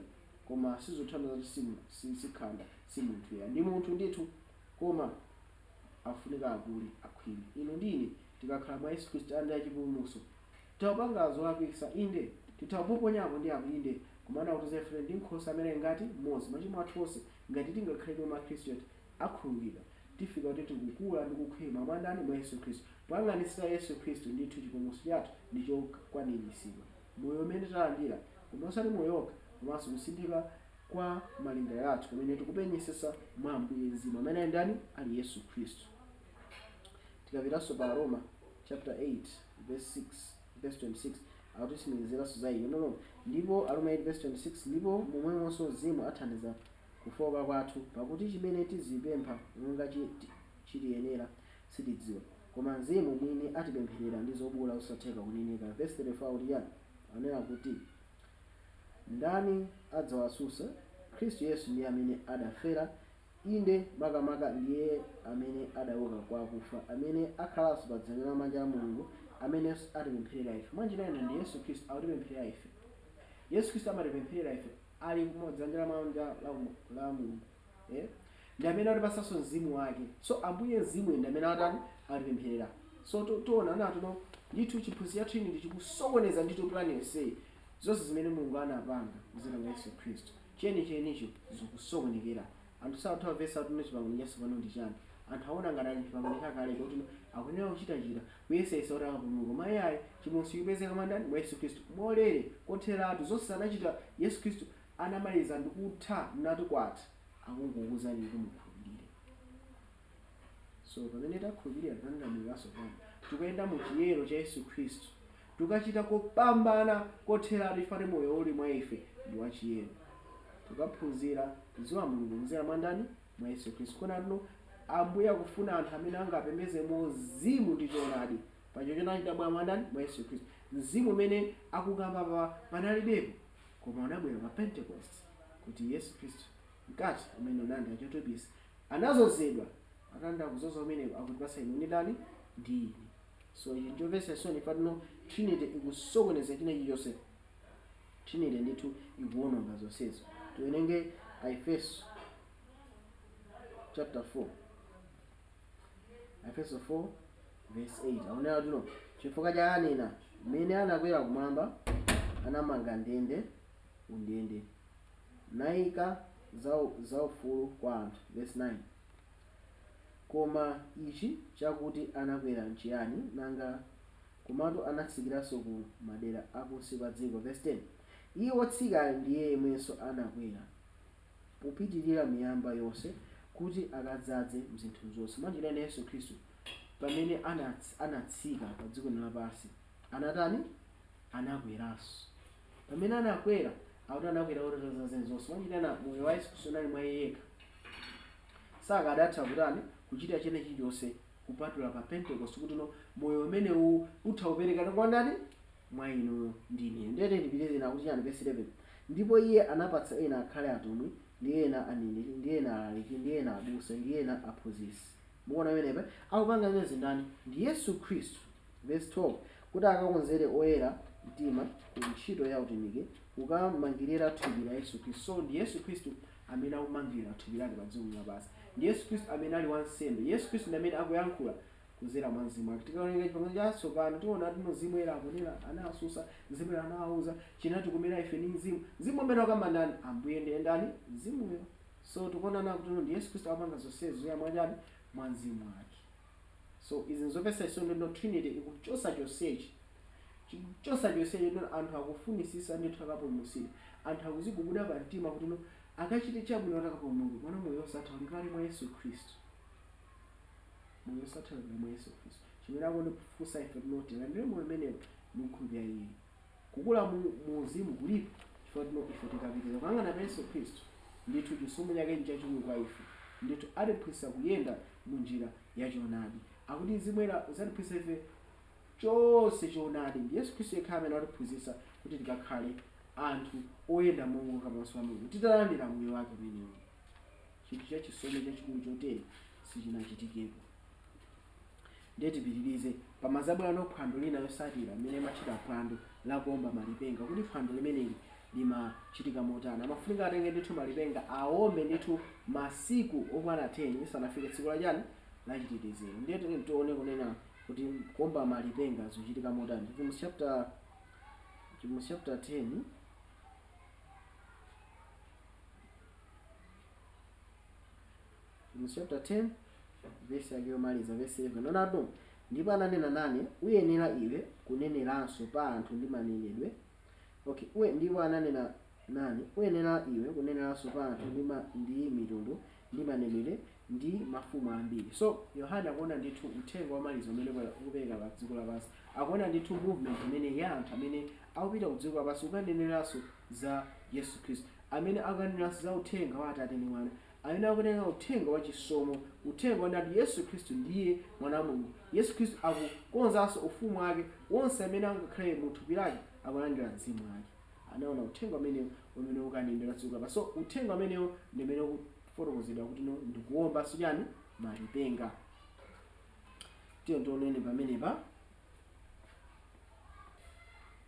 koma sizothandiza kuti si khanda, si munthu ya. Ndi munthu ndithu, koma afunika akule, akhwime. Inu ndine tikakhala mwa Yesu Khristu, talandira chipulumutso, tawapanga zolakwitsa, inde, titawapoponyako ndi apo, inde, komana kuti zefe ndi nkhosa amene ngati mmodzi, machimo athu onse, ngati tingakhalebe mwa Khristu yati akhululukidwa. Tifika kuti tikukula ndi kukhwima mwa ndani? Mwa Yesu Khristu. Poyang'anitsira Yesu Khristu, ndithu chipulumutso chathu ndi chokwaniritsidwa, moyo umene talandira, koma osati moyo wokha, komanso kusinthika kwa malingaliro athu pamene tikupenyesesa mwa Ambuye Mzimu amene ali ndani? Ali Yesu Khristu. Tikapitanso pa Roma chapter 8 verse 6, verse 26, akutitsimikiziranso za iyo. No, ndipo Aroma 8 verse 26: "Ndipo momwemonso Mzimu athandiza kufoka kwathu, pakuti chimene tizipempha monga chitiyenera sitidziwa, koma Mzimu mwini atipempherera ndi zobuwula zosatheka kuneneka." Verse 34 akuti yani? Anena kuti, "Ndani adzawasusa? Khristu Yesu ndiye amene adafera, inde makamaka ndiye amene adauka kwa akufa, amene akhalanso pa dzanja lamanja la Mulungu, amenenso atipempherera ife." Mwanjira ina ndi Yesu Khristu akutipempherera ife. Yesu Khristu amatipempherera ife ali kudzanja lamanja la Mulungu, eh? Ndi amene atipatsanso Mzimu wake. So Ambuye Mzimu ndi amene atani? Atipempherera. So tiona natuno ndithu chiphunzitso chathu ini ndichikusokoneza ndithu plan yonseyi. Zonse zimene Mulungu anapanga kudzera mwa Yesu Khristu, chenichenicho zikusokonekera. Anthu sakutha kumvetsa kuti chipangano chatsopano ndi chani. Anthu aona ngati ali chipangano chakale, kuti akuyenera kuchitachita, kuyesayesa kuti akapulumuka. Koma iyayi, chipulumutso chikupezeka mwa ndani? Mwa Yesu Khristu, molere kotheratu. Zonse anachita Yesu Khristu, anamaliza ndikutha nati kwati akungokuwuzani kuti mukhulupirire. So pamene takhulupirira, talandira moyo watsopano, tikuyenda mu chiyero cha Yesu Khristu, tikachita kopambana kotheratu. Ifati moyo uli mwa ife ndi wachiyero. Tikaphunzira kudziwa Mulungu kudzera mwa ndani? Mwa Yesu Khristu. Kona Ambuye akufuna anthu amene angapembeze mu mzimu ndi choonadi, pacho chonachita bwa mwa ndani? Mwa Yesu Khristu. Mzimu umene akukamba pa panalibepo, koma unabwera pa Pentecost, kuti Yesu Khristu mkati umene unandi chotupisa anazozedwa, atanda kuzoza umeneko akutipasa inu ndi ndani? Ndi ine. So ichi nchomvetsa chisoni fatino Trinity ikusokoneza china chilichonse. Trinity ndithu ikuwononga zonsezo. Tiwerenge Aefeso chapter 4, Aefeso 4 verse 8. Aonera tino, "Chifukwa cha anena, mmene anakwera kumwamba, anamanga ndende undende, nayika zaufulu kwa anthu." Verse 9: "Koma ichi chakuti anakwera nchiyani nanga, komatu anatsikiranso ku madera akunsi kwa dziko?" Verse 10: "Iye wotsika ndiye yemwenso anakwera popitirira miyamba yonse, kuti akadzaze mzinthu zonse." Mwanjira ina Yesu Khristu pamene anatsika pa dziko lapansi anatani? Anakweranso. Pamene anakwera, akuti anakwera kuti akadzaze zonse. Mwanjira ina moyo wa Yesu Khristu unali mwa iye yekha, sakadatha kutani? Kuchita chene chilichonse kupatula pa Pentecost, kuti no, moyo umenewu utha kuperekana kwa ndani? Mwa inuyo ndi ine. Ndete ndipitirize nakuti chani? Verse 11: "Ndipo iye anapatsa ena akhale atumwi, ndi ena aneneri, ndi ena alaliki, ndi ena abusa, ndi ena aphunzitsi." Mukuona pamenepa akupanga zimenezi ndani? Ndi Yesu Khristu. Verse 12: "Kuti akakonzere oyera mtima ku ntchito ya utumiki, kukamangirira thupi la Yesu Khristu." So ndi Yesu Khristu amene akumangirira thupi lake pa dziko lapansi. Ndi Yesu Khristu amene ali wansembe. Yesu Khristu ndi amene akuyankhula kudzera mwa Mzimu wake. Tikaoneka chipangano chatsopano, tiona tino Mzimu Woyera akunena, anasusa Mzimu Woyera, anawauza chinati kumera ife ndi Mzimu. Mzimu amene akamba ndani? Ambuye ndiye ndani? Mzimuyo. So tikuonana kuti ndi Yesu Khristu akupanga zonsezo ya mwachani? Mwa Mzimu wake. So izi nzopesa chisoni. Ndo Trinity ikuchosa chonsechi, chikuchosa chonsechi. Ndo anthu akufunisisa ndithu akapulumutsidwe. Anthu akuzigubuda pa mtima kuti no, akachite chabwino kuti akapulumuke. Mwana, moyo osatha uli kale mwa Yesu Khristu. Moyo osatha uli kale mwa Yesu Khristu. Chimene akundifunsa ife tino, tilandire moyo umenewo mukhulupirira iye. Kukula mu uzimu kulipo, chifukwa tino ife tikapitiriza kuyang'ana pa Yesu Khristu, ndithu chisomo chake nchachikulu kwa ife. Ndithu atiphunzitsa kuyenda mu njira yachoonadi. Akuti Mzimu Woyera uzatiphunzitsa ife. Chonse choonadi. Ndi Yesu Khristu yekha amene watiphunzitsa kuti tikakhale anthu oyenda mowongoka pamaso pa Mulungu titalandira moyo wake umenewo. Chinthu cha chisomo chachikulu chotere sichinachitikepo. Ndiye tipitirize. Pamadzabwerano phwando lina yotsatira limene limatchedwa phwando la kuomba malipenga. Kodi phwando limeneli limachitika motani? Amafunika atenge ndithu malipenga aombe ndithu masiku okwana 10 lisanafike tsiku la chani? La chitetezero. Ndiye tione kunena kuti kuomba malipenga zikuchitika motani. Chivumbulutso chapter 10. Chivumbulutso chapter 10 vesi yake yomaliza, vesi 11, onatu, "Ndipo ananena nane, uyenera iwe kuneneranso pa anthu ndi manenedwe." Okay, uwe ndipo ananena nane, uyenera iwe kuneneranso pa anthu ndi mitundu ndi manenedwe ndi mafumu ambiri. So Yohane akuona ndithu uthenga wamaliza umene ukupereka pa dziko lapansi. Akuona ndithu movement imene ya anthu amene akupita ku dziko lapansi kukaneneranso za Yesu Khristu, amene akukaneneranso za uthenga wa Atate ndi Mwana, amene akunena uthenga wa chisomo, uthenga wanati Yesu Khristu ndiye Mwana wa Mulungu. Yesu Khristu akukonzanso ufumu wake. Wonse amene angakhale mu thupi lake akulandira mzimu wake. Anaona uthenga umenewo umene ukanenera dziko lapansi. So uthenga umenewo ndi umene ukufotokozedwa kuti no ndikuwombanso chani? Malipenga. Tiye tionene pamenepa.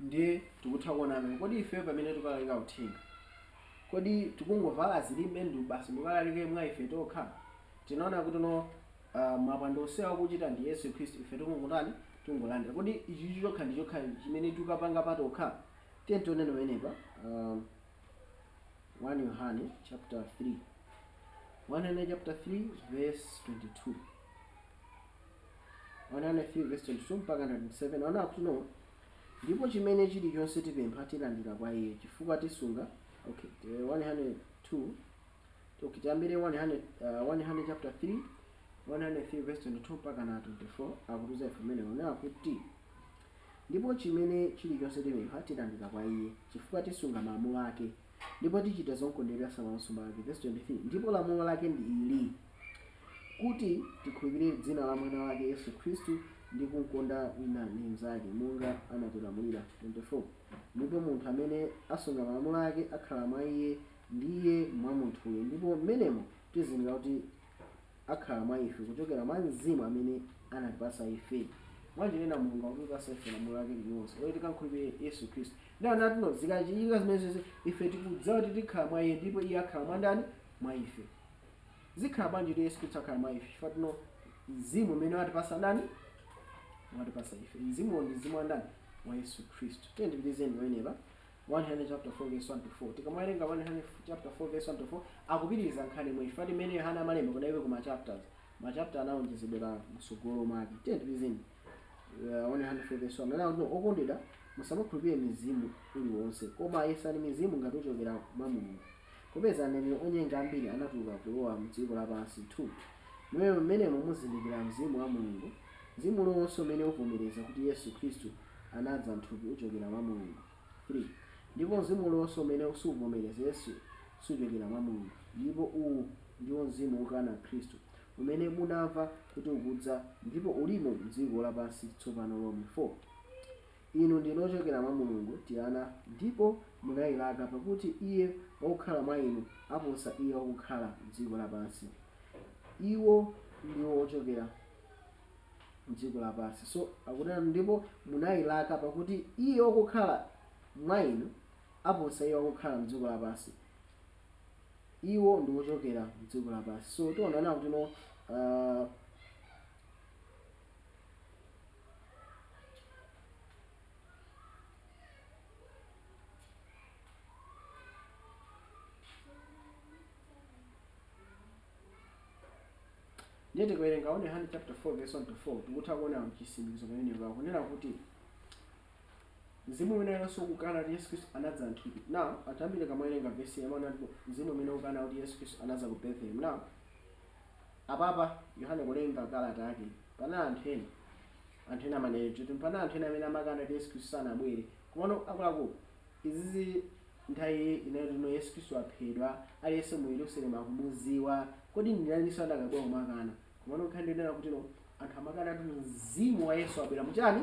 Ndiye tikutha kuona, kodi ife pamene tikulalika uthenga, kodi tikungovala zilimbe ndu basi ndikulalike mwa ife tokha? Tinaona kuti no mapwando onsewa akuchita ndi Yesu Khristu, ife tikungotani? Tingolandira. Kodi ichi chokha ndi chokha chimene tikapanga patokha? Tiye tionene pamenepa, 1 Yohane chapter 3, 1 Yohane chapter 3 verse 22, 1 Yohane 3 verse 22 mpaka 27. Ona kuti no, "Ndipo chimene chilichonse tipempha tilandira kwa iye, chifukwa tisunga." Okay, 1 Yohane 2. Okay, tiyambire 1 Yohane, 1 Yohane chapter 3, 1 Yohane 3 verse 22 mpaka na 24. Akutiuza ife mmene onena kuti, "Ndipo chimene chilichonse tipempha tilandira kwa iye, chifukwa tisunga malamulo ake, ndipo tichita zomkondweretsa pamaso pake." Verse 23, "Ndipo lamulo lake ndi ili, kuti tikhulupirire dzina la Mwana wake Yesu Khristu, ndi kumkonda wina ndi mnzake monga anatilamulira." 24, "Ndipo munthu amene asunga malamulo ake akhala mwa iye, ndi iye mwa munthuyo. Ndipo mmenemo tizindikira kuti akhala mwa ife, kuchokera mwa Mzimu amene anatipasa ife." Mwanjira Mulungu akutipasa ife lamulo lake limodzi loti tikankhulupirire Yesu Khristu. Ndi anatino zikachitika zimene zonse, ife tikudziwa kuti tikhala mwa iye ndipo iye akhala mwa ndani? Mwa ife. Zikhala bwanji kuti Yesu Khristu akhala mwa ife? Chifukwa tino mzimu umene watipasa ndani? Watipasa ife. Mzimuwo ndi mzimu wa ndani? Wa Yesu Khristu. Tiye ndipitizeni pamenepa, 1 Yohane chapter 4 verse 1 to 4. Tikamawerenga 1 Yohane chapter 4 verse 1 to 4, akupitiriza nkhani imwe, chifukwa imene Yohane amalemba kunalibe ku ma chapters. Ma chapter anawonjezedwera mtsogolo mwake. Tiye ndipitizeni, 1 Yohane 4 verse 1. Nana kuti, "Okondedwa, musamakhulupirire mizimu uliwonse, koma yesani mizimu ngati uchokera mwa Mulungu, popeza aneneri onyenga ambiri anatuluka kulowa mdziko lapansi." 2, "Mmenemo muzindikira mzimu wa Mulungu. Mzimu uliwonse umene uvomereza kuti Yesu Khristu anadza mthupi uchokera mwa Mulungu. 3, Ndipo mzimu uliwonse umene suvomereza Yesu suchokera mwa Mulungu, ndipo uwu ndiwo mzimu wokana Khristu, umene munamva kuti ukudza, ndipo ulimo mdziko lapansi tsopano lomwe. 4, Inu ndinu ochokera mwa Mulungu, tiana, ndipo munayilaka, pakuti iye wakukhala mwa inu aposa iye wakukhala mdziko lapansi. Iwo ndiwo ochokera mdziko lapansi. So akutero, ndipo munayilaka, pakuti iye wakukhala mwa inu aposa iye wakukhala mdziko lapansi. Iwo ndi ochokera mdziko lapansi. So tiona kuti no ndiye tikuwerenga 1 Yohane chapter 4 verse 1 to 4, tikutha kuona chisindikizo pamene pakunena kuti mzimu umene alinso kukana kuti Yesu Khristu anadza mthupi. Now anthu ambiri kamawerenga vesi amaona kuti mzimu umene ukana kuti Yesu Khristu anadza ku Bethlehem. Now apapa Yohane kulemba kalata yake, panali anthu ena amanena kuti panali anthu ena amene amakana kuti Yesu Khristu sanabwere. Komano akuluakulu, izizi nthawi inayo tino Yesu Khristu aphedwa, aliyense mu Yerusalemu akumuziwa. Kodi ndinaninso adakabwera kumakana? Komano nkhani ndinena kuti no anthu amakana kuti mzimu wa Yesu abwera muchani?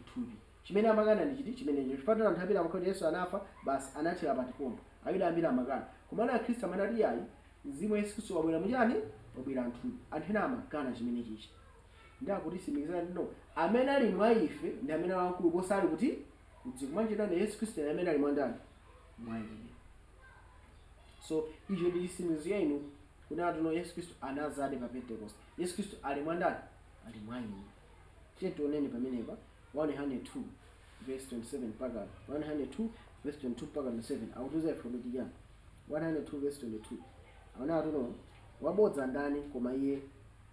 Mthupi. Chimene amakana ndi chiti? Chimenecho. Chifukwa anthu ambiri amakhoti Yesu anafa basi, anathera patipompo. Ayuda ambiri amakana, komano Akhristu amanati ayi, mzimu wa Yesu Khristu wabwera muchani? Wabwera mthupi. Anthu ena amakana chimene chichi. Ndi akutisimikizira ndino amene ali mwa ife ndi amene ali wamkulu kuposa ali kuti kudziko. Mwanjira Yesu Khristu ndi amene ali mwa ndani? Mwa ine. So icho ndi chitsimikizo ya inu kunena tuno Yesu Khristu anazadi pa Pentecost. Yesu Khristu ali mwa ndani? Ali mwa inu. Tiye tioneni pamenepa 102 verse 27 mpaka 102 verse 22 mpaka 27. Akutiuza ife kuti chani? 102 verse 22 aona tuno, wabodza ndani koma iye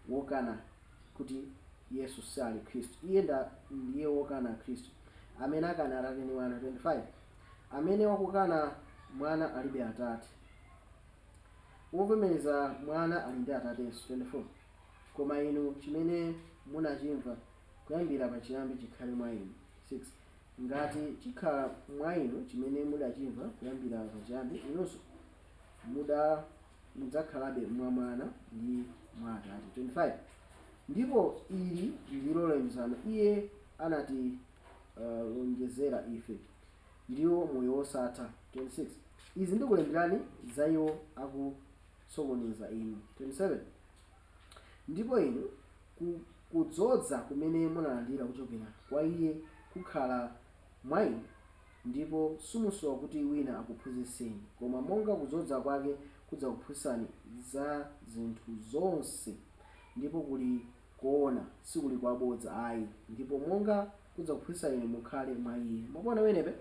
wokana kuti Yesu sali Khristu? Iye ndiye wokana Khristu, amene akana Atate ndi Mwana. 25 Amene wakukana Mwana alibe Atate, wovomereza Mwana ali ndi Atatenso. 24 Koma inu, chimene munachimva kuyambira pachiyambi chikhale mwa inu. 6 Ngati chikhala mwa inu chimene mudachimva kuyambira pachiyambi, inunso mudzakhalabe mwa Mwana ndi mwa Atate. 25 Ndipo ili ndilo lonjezano iye anati lonjezera ife, ndiwo moyo wosatha. 26 Izi ndikulemberani za iwo akusokoneza inu. 27 Ndipo inu, kudzodza kumene munalandira kuchokera kwa iye kukhala mwa inu, ndipo simusowa kuti wina akuphunzitseni, koma monga kudzodza kwake kudzakuphunzitsani za zinthu zonse, ndipo kuli koona, sikuli kwabodza ayi, ndipo monga kudzakuphunzitsani inu, mukhale mwa iye. Mwakuona pamenepe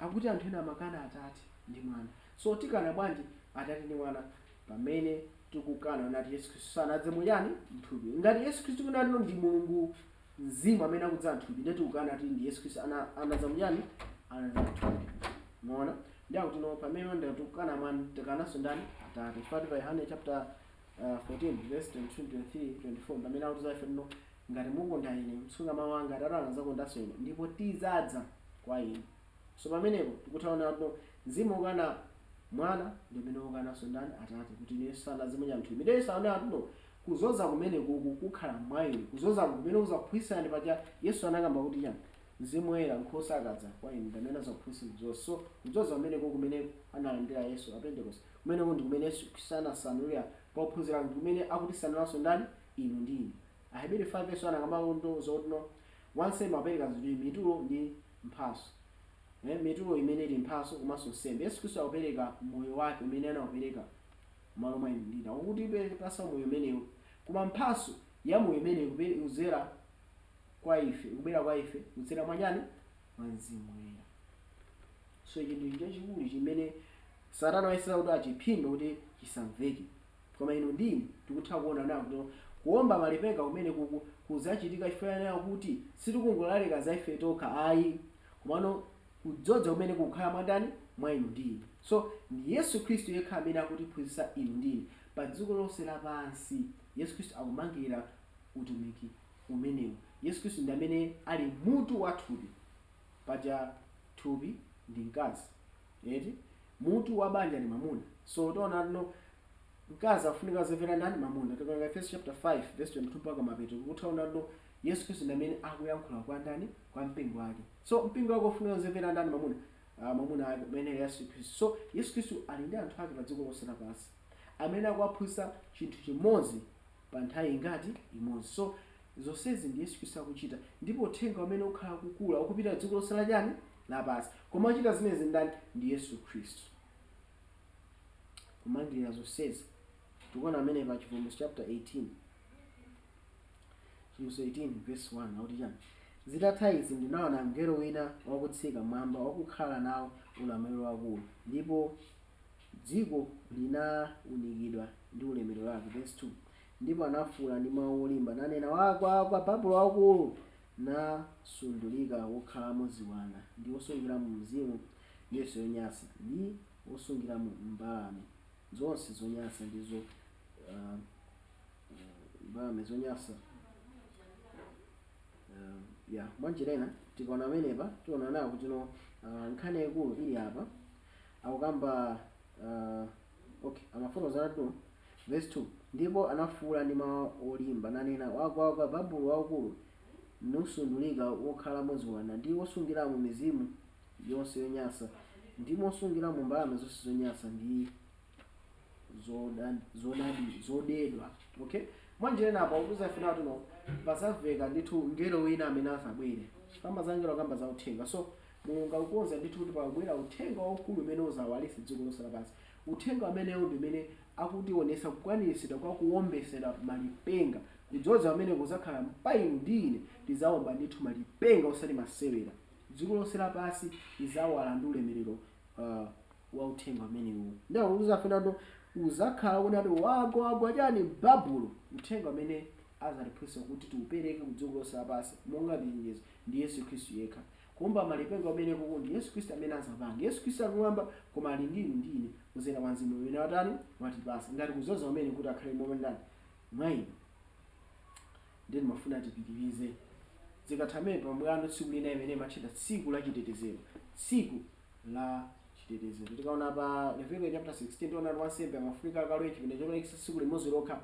akuti anthu ena amakana Atate ndi Mwana. So tikana bwanji Atate ndi Mwana pamene tikukana nati Yesu Khristu sanadze muchani? Mthupi. Ngati Yesu Khristu kunatino ndi Mulungu mzimu amene akudza mthupi, ndiye tikukana kuti ndi Yesu Khristu anadza muchani? Anadza mthupi. Muona, ndi akuti no, pamene ndatikukana Mwana, tikananso ndani? Atate. Chifukwa pa Yohane chapter 14 verse 22, 23, 24, pamene akutiza ife no, ngati mukonda ine, msunga mawu anga, Atate anadzakondanso ine, ndipo tidzadza kwa inu. So pamenepo tikuthaona kuti no, mzimu ukana Mwana ndi umene ukananso ndani? Atate, kuti Yesu sanadze mucha mthupi. Ndipo Yesu aonera kuti no, kuzoza kumene kuku kukhala mwa inu, kuzoza kumene kuzakuphunzitsani. Paja Yesu anakamba kuti chani? Mzimu Woyera nkhosa akadza kwa inu, ndamene azakuphunzitsani zonse. So kuzoza kumene kuku kumene analandira Yesu pa Pentecost, kumeneko ndi kumene Yesu Khristu anasanulira pa ophunzira, ndi kumene akutisanulanso ndani? Inu ndi ine. Aheberi 5 verse 1 akamba zoti no, wansembe apereka zinthu, mitulo ndi mphaso, mitulo imene ili mphaso komanso nsembe. Yesu Khristu akupereka moyo wake umene anaupereka malo mwa inu ndina, akuti pasa moyo umenewu, koma mphaso ya moyo imenewu ikuzera kwa ife, ikubwera kwa ife kudzera mwa chani? Mwa Mzimu Woyera. So chinthu chachikulu chimene Satana wayesera kuti achiphimbe kuti chisamveke, koma inu ndine tikutha kuona nawo kuti kuomba malipenga kumene kuku kuzachitika chifukwa kuti sitikungolalika za ife tokha ayi, komano kudzodza kumene kukhala mwa ndani? Mwa inu ndi ine. So ndi Yesu Khristu yekha amene akutiphunzitsa inu ndi ine pa dziko lonse lapansi. Yesu Khristu akumangirira utumiki umenewu. Yesu Khristu ndi amene ali mutu wa thupi. Paja thupi ndi mkazi eti, mutu wa banja ndi mwamuna. So tiona no, mkazi afunika azimvera ndani? Mamuna. Tikaona Efeso chapter 5 verse 22 mpaka mapeto, kuthaona no, Yesu Khristu ndi amene akuyankhula kwa ndani? Kwa mpingo wake. So mpingo wake ufunika uzimvera ndani? Mamuna, mwamuna ake umene Yesu Khristu. So Yesu Khristu ali ndi anthu ake pa dziko lonse lapansi amene akuwaphunzitsa chinthu chimodzi pa nthawi ingati? Imodzi. So zonsezi ndi Yesu Khristu akuchita, ndipo uthenga umene ukhala kukula ukupita dziko lonse lachani? Lapansi. Koma achita zimenezi ndani? Ndi Yesu Khristu. Kumangirira zonsezi tikuona amene pa Chivumbulutso chapter 18, Chivumbulutso 18 verse 1, akuti chani? Zitatha izi ndinaona mngelo wina wakutsika mwamba, wakukhala nawo ulamuliro wakulu, ndipo dziko linawunikidwa ndi ulemerero wake. Verse 2, ndipo anafuwula ndi mawu olimba nanena, wagwa, wagwa Babulo wakulu, nasandulika wokhalamo ziwanda, ndi wosungiramo mzimu yonse yonyansa, ndi wosungiramo mbalame zonse zonyansa ndizo mbalame zonyansa. Ya, mwanjira ina tikaona amenepa tiona nawo kuti no, nkhani yaikulu ili apa akukamba, okay, amafotokoza natu verse 2, ndipo anafuwula ndi mawu olimba nanena, wagwa, wagwa Babulo waukulu. Nusandulika wokhalamo ziwanda, ndi wosungiramo mizimu yonse yonyansa, ndi mosungiramo mbalame zonse zonyansa ndi zodedwa. Okay, mwanjira ina apo akuzafuna kuti no pasaveka ndithu ngelo wina amene asabwere kamba za ngelo, kamba za uthenga. So Mulungu akukonza ndithu kuti pakubwera uthenga waukulu umene uzawalitse dziko lonse lapansi. Uthenga umenewu ndi umene akutionetsa kukwaniritsidwa kwa kuwombesera malipenga, kudzoza amene kuzakhala mpainu ndi ine. Tizawomba ndithu malipenga, osati masewera. Dziko lonse lapansi lizawala ndi ulemerero wa uthenga umenewu. Ndipo uzafuna kuti uzakhala kunati wagwa chani? Babulo. Uthenga umene azatiphunzitsa kuti tiupereke ku dziko lonse lapansi monga chenjezo ndi Yesu Khristu yekha. Kuomba malipenga umene kuku ndi Yesu Khristu amene azapanga. Yesu Khristu akumwamba, koma ali ndi inu ndi ine kudzera mwa Mzimu umene watani? Watipasa ngati kudzoza umene kuti akhale momwe ndani? Mwa inu. Ndiye timafuna tipitirize zikathamene pamwano tsiku lina imene imatchedwa tsiku la chitetezero. Tsiku la chitetezero, tikaona pa Leviticus chapter 16, tiona kuti wansembe amafunika akalowe chipinda chopatulikitsa tsiku limodzi lokha.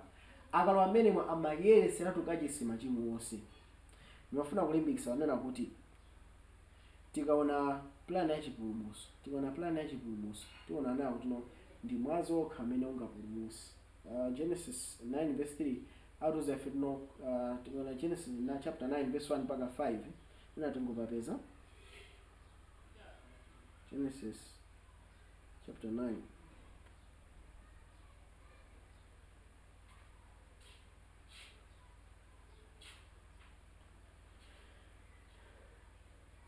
Akalowa amenemo amayeretseratu kachisi machimo onse. Ndimafuna kulimbikitsa kunena kuti tikaona plan ya chipulumutso, tikaona plan ya chipulumutso, tiona nawo kuti no, ndi mwazi okha amene ungapulumutse. Genesis 9 verse 3 atiuza ife tino, tikaona Genesis na chapter 9 verse 1 mpaka 5 ina, tingopapeza Genesis chapter 9.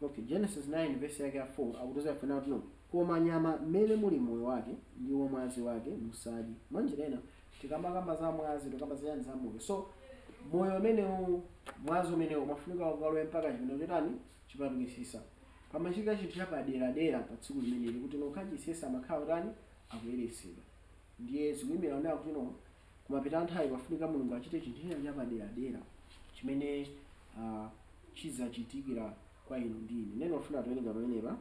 Okay, Genesis 9 verse yake ya 4 akutiuza ife nawo tino: "Koma nyama mmene muli moyo wake ndiwo mwazi wake musadye." Mwanjira ina, tikamakamba za mwazi, tikamba za chani? Za moyo. So moyo umenewu, mwazi umenewu umafunika ukalowe mpaka chipinda chotani? Chipatulikisisa. Pamachitika chinthu chapaderadera pa tsiku limeneli kuti nokachisesa amakhala kutani? Akuyeretsedwa. Ndiye zikuyimira kunena kuti no, kumapita nthawi pafunika Mulungu achite chinthu china chapaderadera chimene chizachitikira kwa inu ndi ine. Neno mafuna tiwerenga pamenepa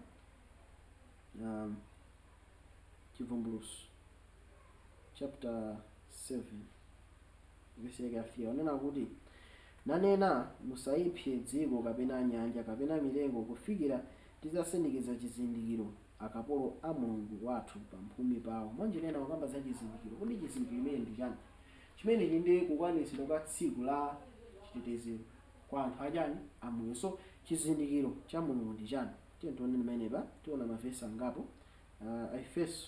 Chivumbulutso chapter 7 verse yake ya 3, onena kuti: "Nanena, musayipse dziko kapena nyanja kapena mitengo, kufikira tidzasindikiza chizindikiro akapolo a Mulungu wathu pamphumi pawo." Mwanjira ina kukamba za chizindikiro. Kodi chizindikiro imene ndi chani? Chimenechi ndi kukwaniritsidwa kwa tsiku la chitetezero kwa anthu achani? Amoyo. So chizindikiro cha Mulungu ndi chani? Tiye tione pamenepa, tiona mavesi angapo. Efeso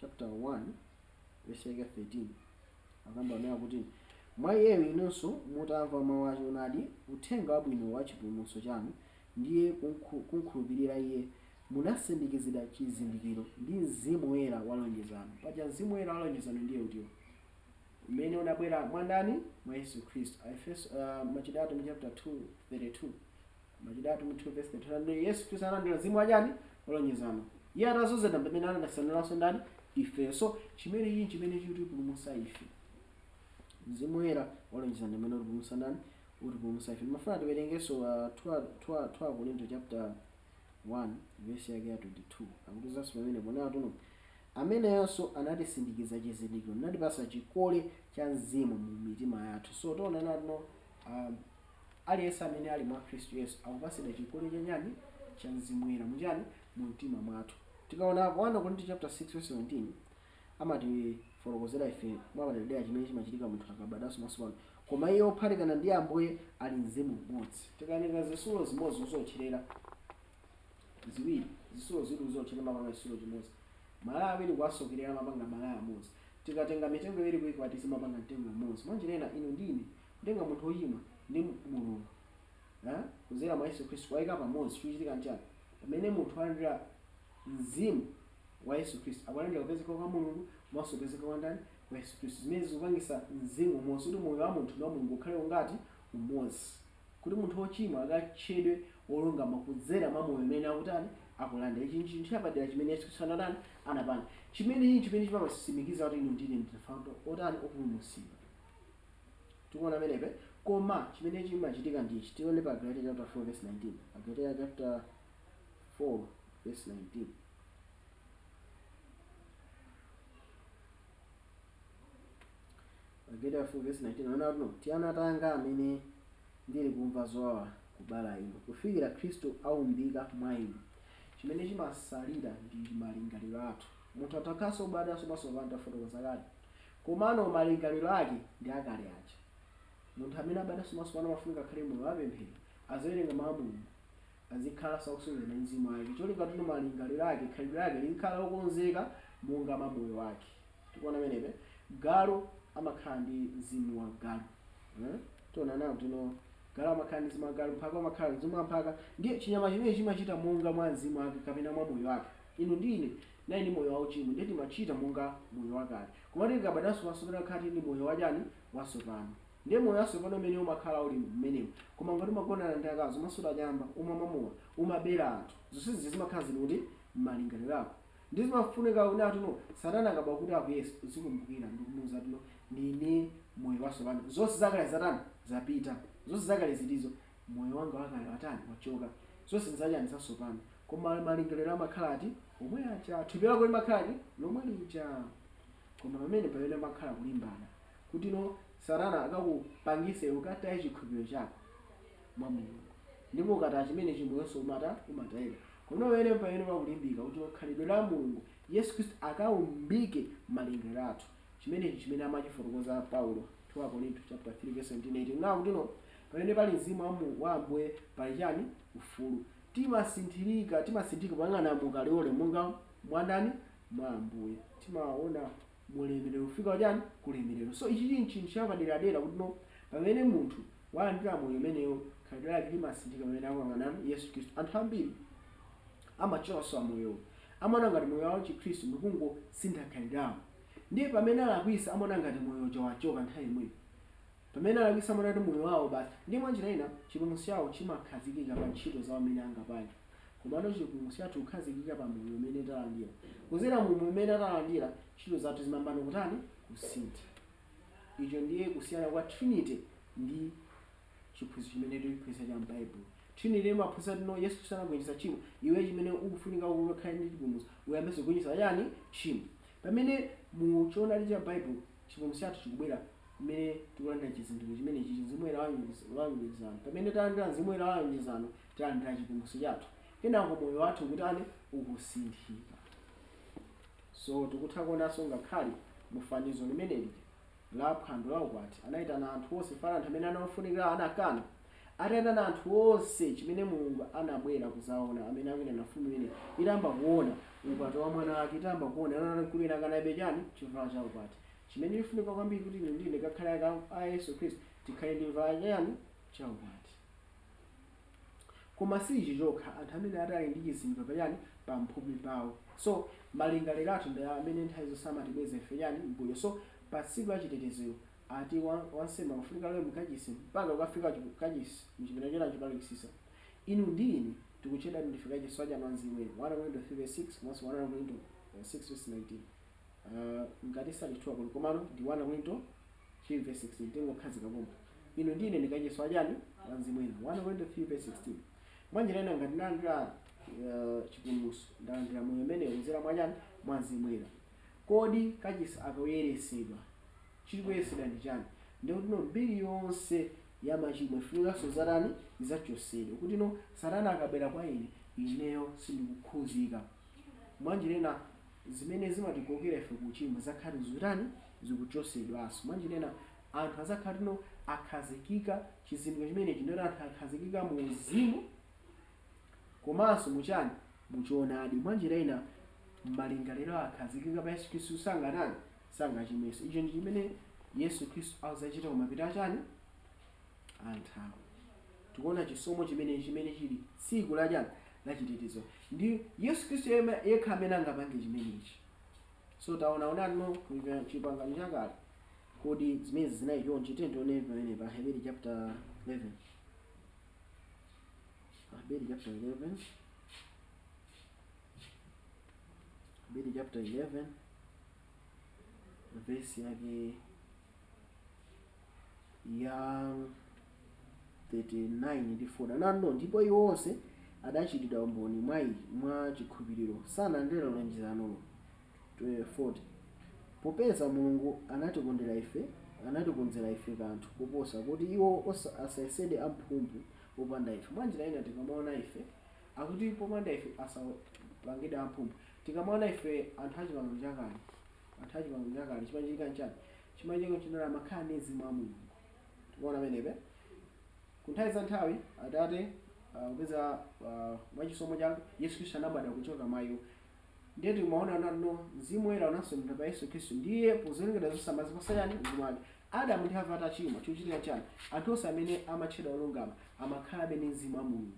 chapter 1 verse yake 13 akamba onena kuti: "Mwa iyeyo inunso mutamva mawu achoonadi, uthenga wabwino wa chipulumutso chanu, ndiye kunkhulupirira iye, munasindikizidwa chizindikiro ndi Mzimu Woyera wa lonjezano." Paja Mzimu Woyera wa lonjezano ndiye utiwo umene unabwera mwa ndani? Mwa Yesu Khristu. Efeso, Machitidwe Atumwi chapter 2 32, Machitidwe Atumwi 2 verse 32, ndiye Yesu Khristu analandira Mzimu wachani? Walonjezano. Iye atazozedwa pamene anadasandulanso ndani? Ife. So chimene ichi chimene chikutipulumutsa ife, Mzimu Woyera walonjezano imene utipulumutsa ndani? Utipulumutsa ife. Ndimafuna tiwerengenso 2 Korinto chapter 1 verse yake ya 22. Akutizanso pamene ponena tuno: "Ameneyonso anatisindikiza chizindikiro, natipasa chikole cha Mzimu mu mitima yathu." So tiona natuno aliyense amene ali mwa Khristu Yesu akupasidwa chikole cha chani? Cha Mzimu Woyera muchani? Mu mtima mwathu. Tikaona 1 Korinto chapter 6 verse 17, amatifotokozera ife mwapaderadera chimene chimachitika munthu akabadwanso matsopano: "Koma iye wophatikana ndi Ambuye ali mzimu umodzi." Tikanika zitsulo zimodzi zotcherera ziwiri, zitsulo ziwiri zotcherera mapanga chitsulo chimodzi. Malaya awiri kuwasokerera mapanga malaya amodzi. Tikatenga mitengo iwiri kuyikwatisa mapanga mtengo umodzi. Mwanjira ina, inu ndi ine, kutenga munthu wochimwa ndi Mulungu kudzera mwa Yesu Khristu, kuwayika pamodzi, chikuchitika nchani? Pamene munthu alandira mzimu wa Yesu Khristu, akulandira kupezeka kwa Mulungu komanso kupezeka kwa ndani? Kwa Yesu Khristu. Zimene zikupangisa mzimu umodzi, kuti moyo wa munthu ndi wa Mulungu ukhale ungati umodzi, kuti munthu wochimwa akatchedwe wolungama kudzera mwa moyo umene akutani? Akulandira. Ichi chinthu chapadera chimene Yesu Khristu anatani? Anapanga. Chimene ichi chimene chimatsimikiza kuti inu ndine ndife otani? Opulumutsidwa. Tikuona amenepe. Koma chimene chimachitika ndichi, tione pa Galatia chapter 4 verse 19. Galatia chapter 4 verse 19. Galatia 4 verse 19 ona kuti: "Tiana tanga amene Ndili kumva zowawa kubala inu, kufikira Khristu aumbika mwa inu. Chimene chimasalira ndi malingaliro athu. Munthu atakhaso ubadwanso mwatsopano, tafotokoza kale, komano malingaliro ake ndi akale aja. Munthu amene abadwanso mwatsopano amafunika akhale moyo wapemphero, aziwerenga mawu a Mulungu, azikhala sakusonyeza ndi mzimu wake, cholinga tino malingaliro ake, khalidwe lake lizikhala lokonzeka monga mwa moyo wake. Tikuona menepe galu amakhala ndi mzimu wa galu, eh? Tiona nawo tino galu amakhala ndi mzimu wa galu, mphaka amakhala mzimu wa mphaka. Ndiye chinyama chimene chimachita monga mwa mzimu wake kapena mwa moyo wake. Inu ndine nayi ndi moyo wauchimo, ndiye timachita monga moyo wakale. Koma tikabadwanso mwatsopano, khati ndi moyo wachani? Watsopano. Ndiye moyo watsopano umene umakhala uli mmenemo. Koma ngati umagonana ndi akazi, umasuta chamba, umamwa mowa, umabera anthu, zonsezi zimakhala zili kuti? Mmalingaliro ako. Ndi zimafunika kuti no Satana akabwa kuti akuyesa, uzikumbukira ndikumuwuza tino ndine moyo watsopano, zonse zakale zatani? Zapita. Zonse zakale zilizo, moyo wanga wakale watani? Wachoka. Zonse nzachani? Zatsopano. Koma malingaliro amakhala ati? Omwe aja. Thupi lako limakhala ati? Lomwe lija. Koma pamene amakhala kulimbana kuti no Satana akakupangise ukataye chikhulupiriro chako mwa Mulungu, ndipo ukataya chimene chimoyonso umata umatayika. Koma pamene pakulimbika kuti khalidwe la Mulungu Yesu Khristu akaumbike malingaliro athu, chimenechi chimene amachifotokoza Paulo, 2 Korinto chapter 3 verse 17, 18, nawo kuti no pamene pali mzimu wa Ambuye pali chani? Ufulu. Timasinthirika, timasinthika pang'ana mukaliole monga mwandani? Mwa Ambuye. Timaona mulemerero kufika chani? Kulemerero. So ichi chinthu chinthu chapaderadera kuti no pamene munthu walandira moyo umenewo, khalidwe lake limasinthika pamene akuyang'ana Yesu Khristu. Anthu ambiri amachosa moyowo, amaona ngati moyo wawo Chikhristu ndikungosintha khalidwe lawo. Ndiye pamene alakwisa, amaona ngati moyo uja wachoka nthawi imweyo. Pamene alakwisa, amaona kuti moyo wawo basi. Ndiye mwanjira ina chipulumutso chawo chimakhazikika pa ntchito zawo amene angapange. Komano chipulumutso chathu kukhazikika pa moyo umene talandira. Kuzera mu moyo umene talandira, ntchito zathu zimambano kutani? Kusintha. Icho ndiye kusiyana kwa Trinity ndi chiphunzitso chimene tikuphunzitsa cha m'Baibulo. Trinity imaphunzitsa tino Yesu Khristu anagonjetsa tchimo, iwe chimene ukufunika ukhale ndi chipulumutso uyambenso kugonjetsa chani? Tchimo. Pamene mu choonadi cha Baibulo, chipulumutso chathu chikubwera mmene tikulandira chizindikiro chimenechi, mzimu woyera wa lonjezano. Pamene talandira mzimu woyera wa lonjezano, talandira chipulumutso chathu. Kenako moyo wathu ukutani? Ukusinthika. So tikutha kuonanso ngakhale mufanizo limeneli la phwando la ukwati, anayitana anthu onse, fana anthu amene anaofunikira anakana. Atayitana anthu onse, chimene Mulungu anabwera kuzaona, amene akuyitana mfumu imene itamba kuona ukwati wa mwana wake, itamba kuona anaona mkulu ina akanabe chani? Chovala cha ukwati. Chimene chifunika kwambiri kuti ine ndine kakhale aka a Yesu Khristu, tikhale ndi chovala chani? Cha ukwati. Koma si ichi chokha, anthu amene atali ndi chizindikiro pachani? Pamphumi pawo. So malingaliro athu ndi amene nthawi zonse amatibweza ife chani? Mbuyo. So pa tsiku la chitetezero ati wansembe amafunika alowe mkachisi mpaka ukafika kachisi mchipinda chona chopatulikitsitsa. Inu ndi ine tikutchedwa ndife kachisi wachani? Wa mzimu woyera, 1 Korinto 3 verse 6 komanso 1 Korinto 6 verse 19. Ngati sali 2 Korinto, komano ndi 1 Korinto 3 verse 16, tingokhazika pomwe. Inu ndi ine ndi kachisi wachani? Wa mzimu woyera, 1 Korinto 3 verse 16. Mwanjira ina, ngati ndalandira chipulumutso, ndalandira moyo umenewo kudzera mwachani? Mwa mzimu woyera. Kodi kachisi akuyeresedwa, chili kuyeresedwa ndi chani? Ndikuti no mbiri yonse ya machimo ifunikanso zatani? Izachosedwa, kuti no Satana akabwera kwa ine, ineyo sindikukhuzika. Mwanjira ina zimene zimatikokera ife kuchimo zakhati zikutani? Zikuchosedwanso. Mwanjira ina anthu azakhati no akhazikika chizindikiro chimenechi, ndoti anthu akhazikika mu uzimu komanso muchani? Muchoonadi. Mwanjira ina malingaliro akhazikika pa Yesu Khristu, sangatani? Sangachimwenso. Icho ndi chimene Yesu Khristu azachita kumapita achani? Anthawi. Tikuona chisomo chimene chili tsiku lachani? Lachitetezo. Ndi Yesu Khristu yekha amene angapange chimenechi. So taona onani chipangano chakale, kodi zimene zinali chonchi? Tione pamene pa Heberi chapter 11, Heberi chapter 11, Heberi chapter 11 verse yake ya 39 ndi 40. Anano, ndipo iwo onse adachitidwa umboni mwa chikhulupiriro sanalandire lonjezanolo. 40, popeza Mulungu anatikondera ife Anatikonzera ife kanthu koposa, kuti iwo asayesedwe amphumphu popanda ife. Mwanjira ina, tikamaona ife, akuti popanda ife asapangidwe amphumphu. Tikamaona ife anthu achipangano chakale, anthu achipangano chakale, chimachitika nchani? Chimachitika chinali amakhala ndi mzimu wa Mulungu. Tikuona amenepe ku nthawi za nthawi Atate, kupeza mwachisomo chake Yesu Khristu anabadwa kuchoka mwa iwo. Ndiye timaona nano Mzimu Woyera unasonkhana pa Yesu Khristu, ndiye pozolengedwa zonse amazipasa chani? Mzimu wake. Adamu ndi Hava atachimwa, chikuchitika chani? Anthu onse amene amatchedwa olungama amakhalabe ndi mzimu wa Mulungu,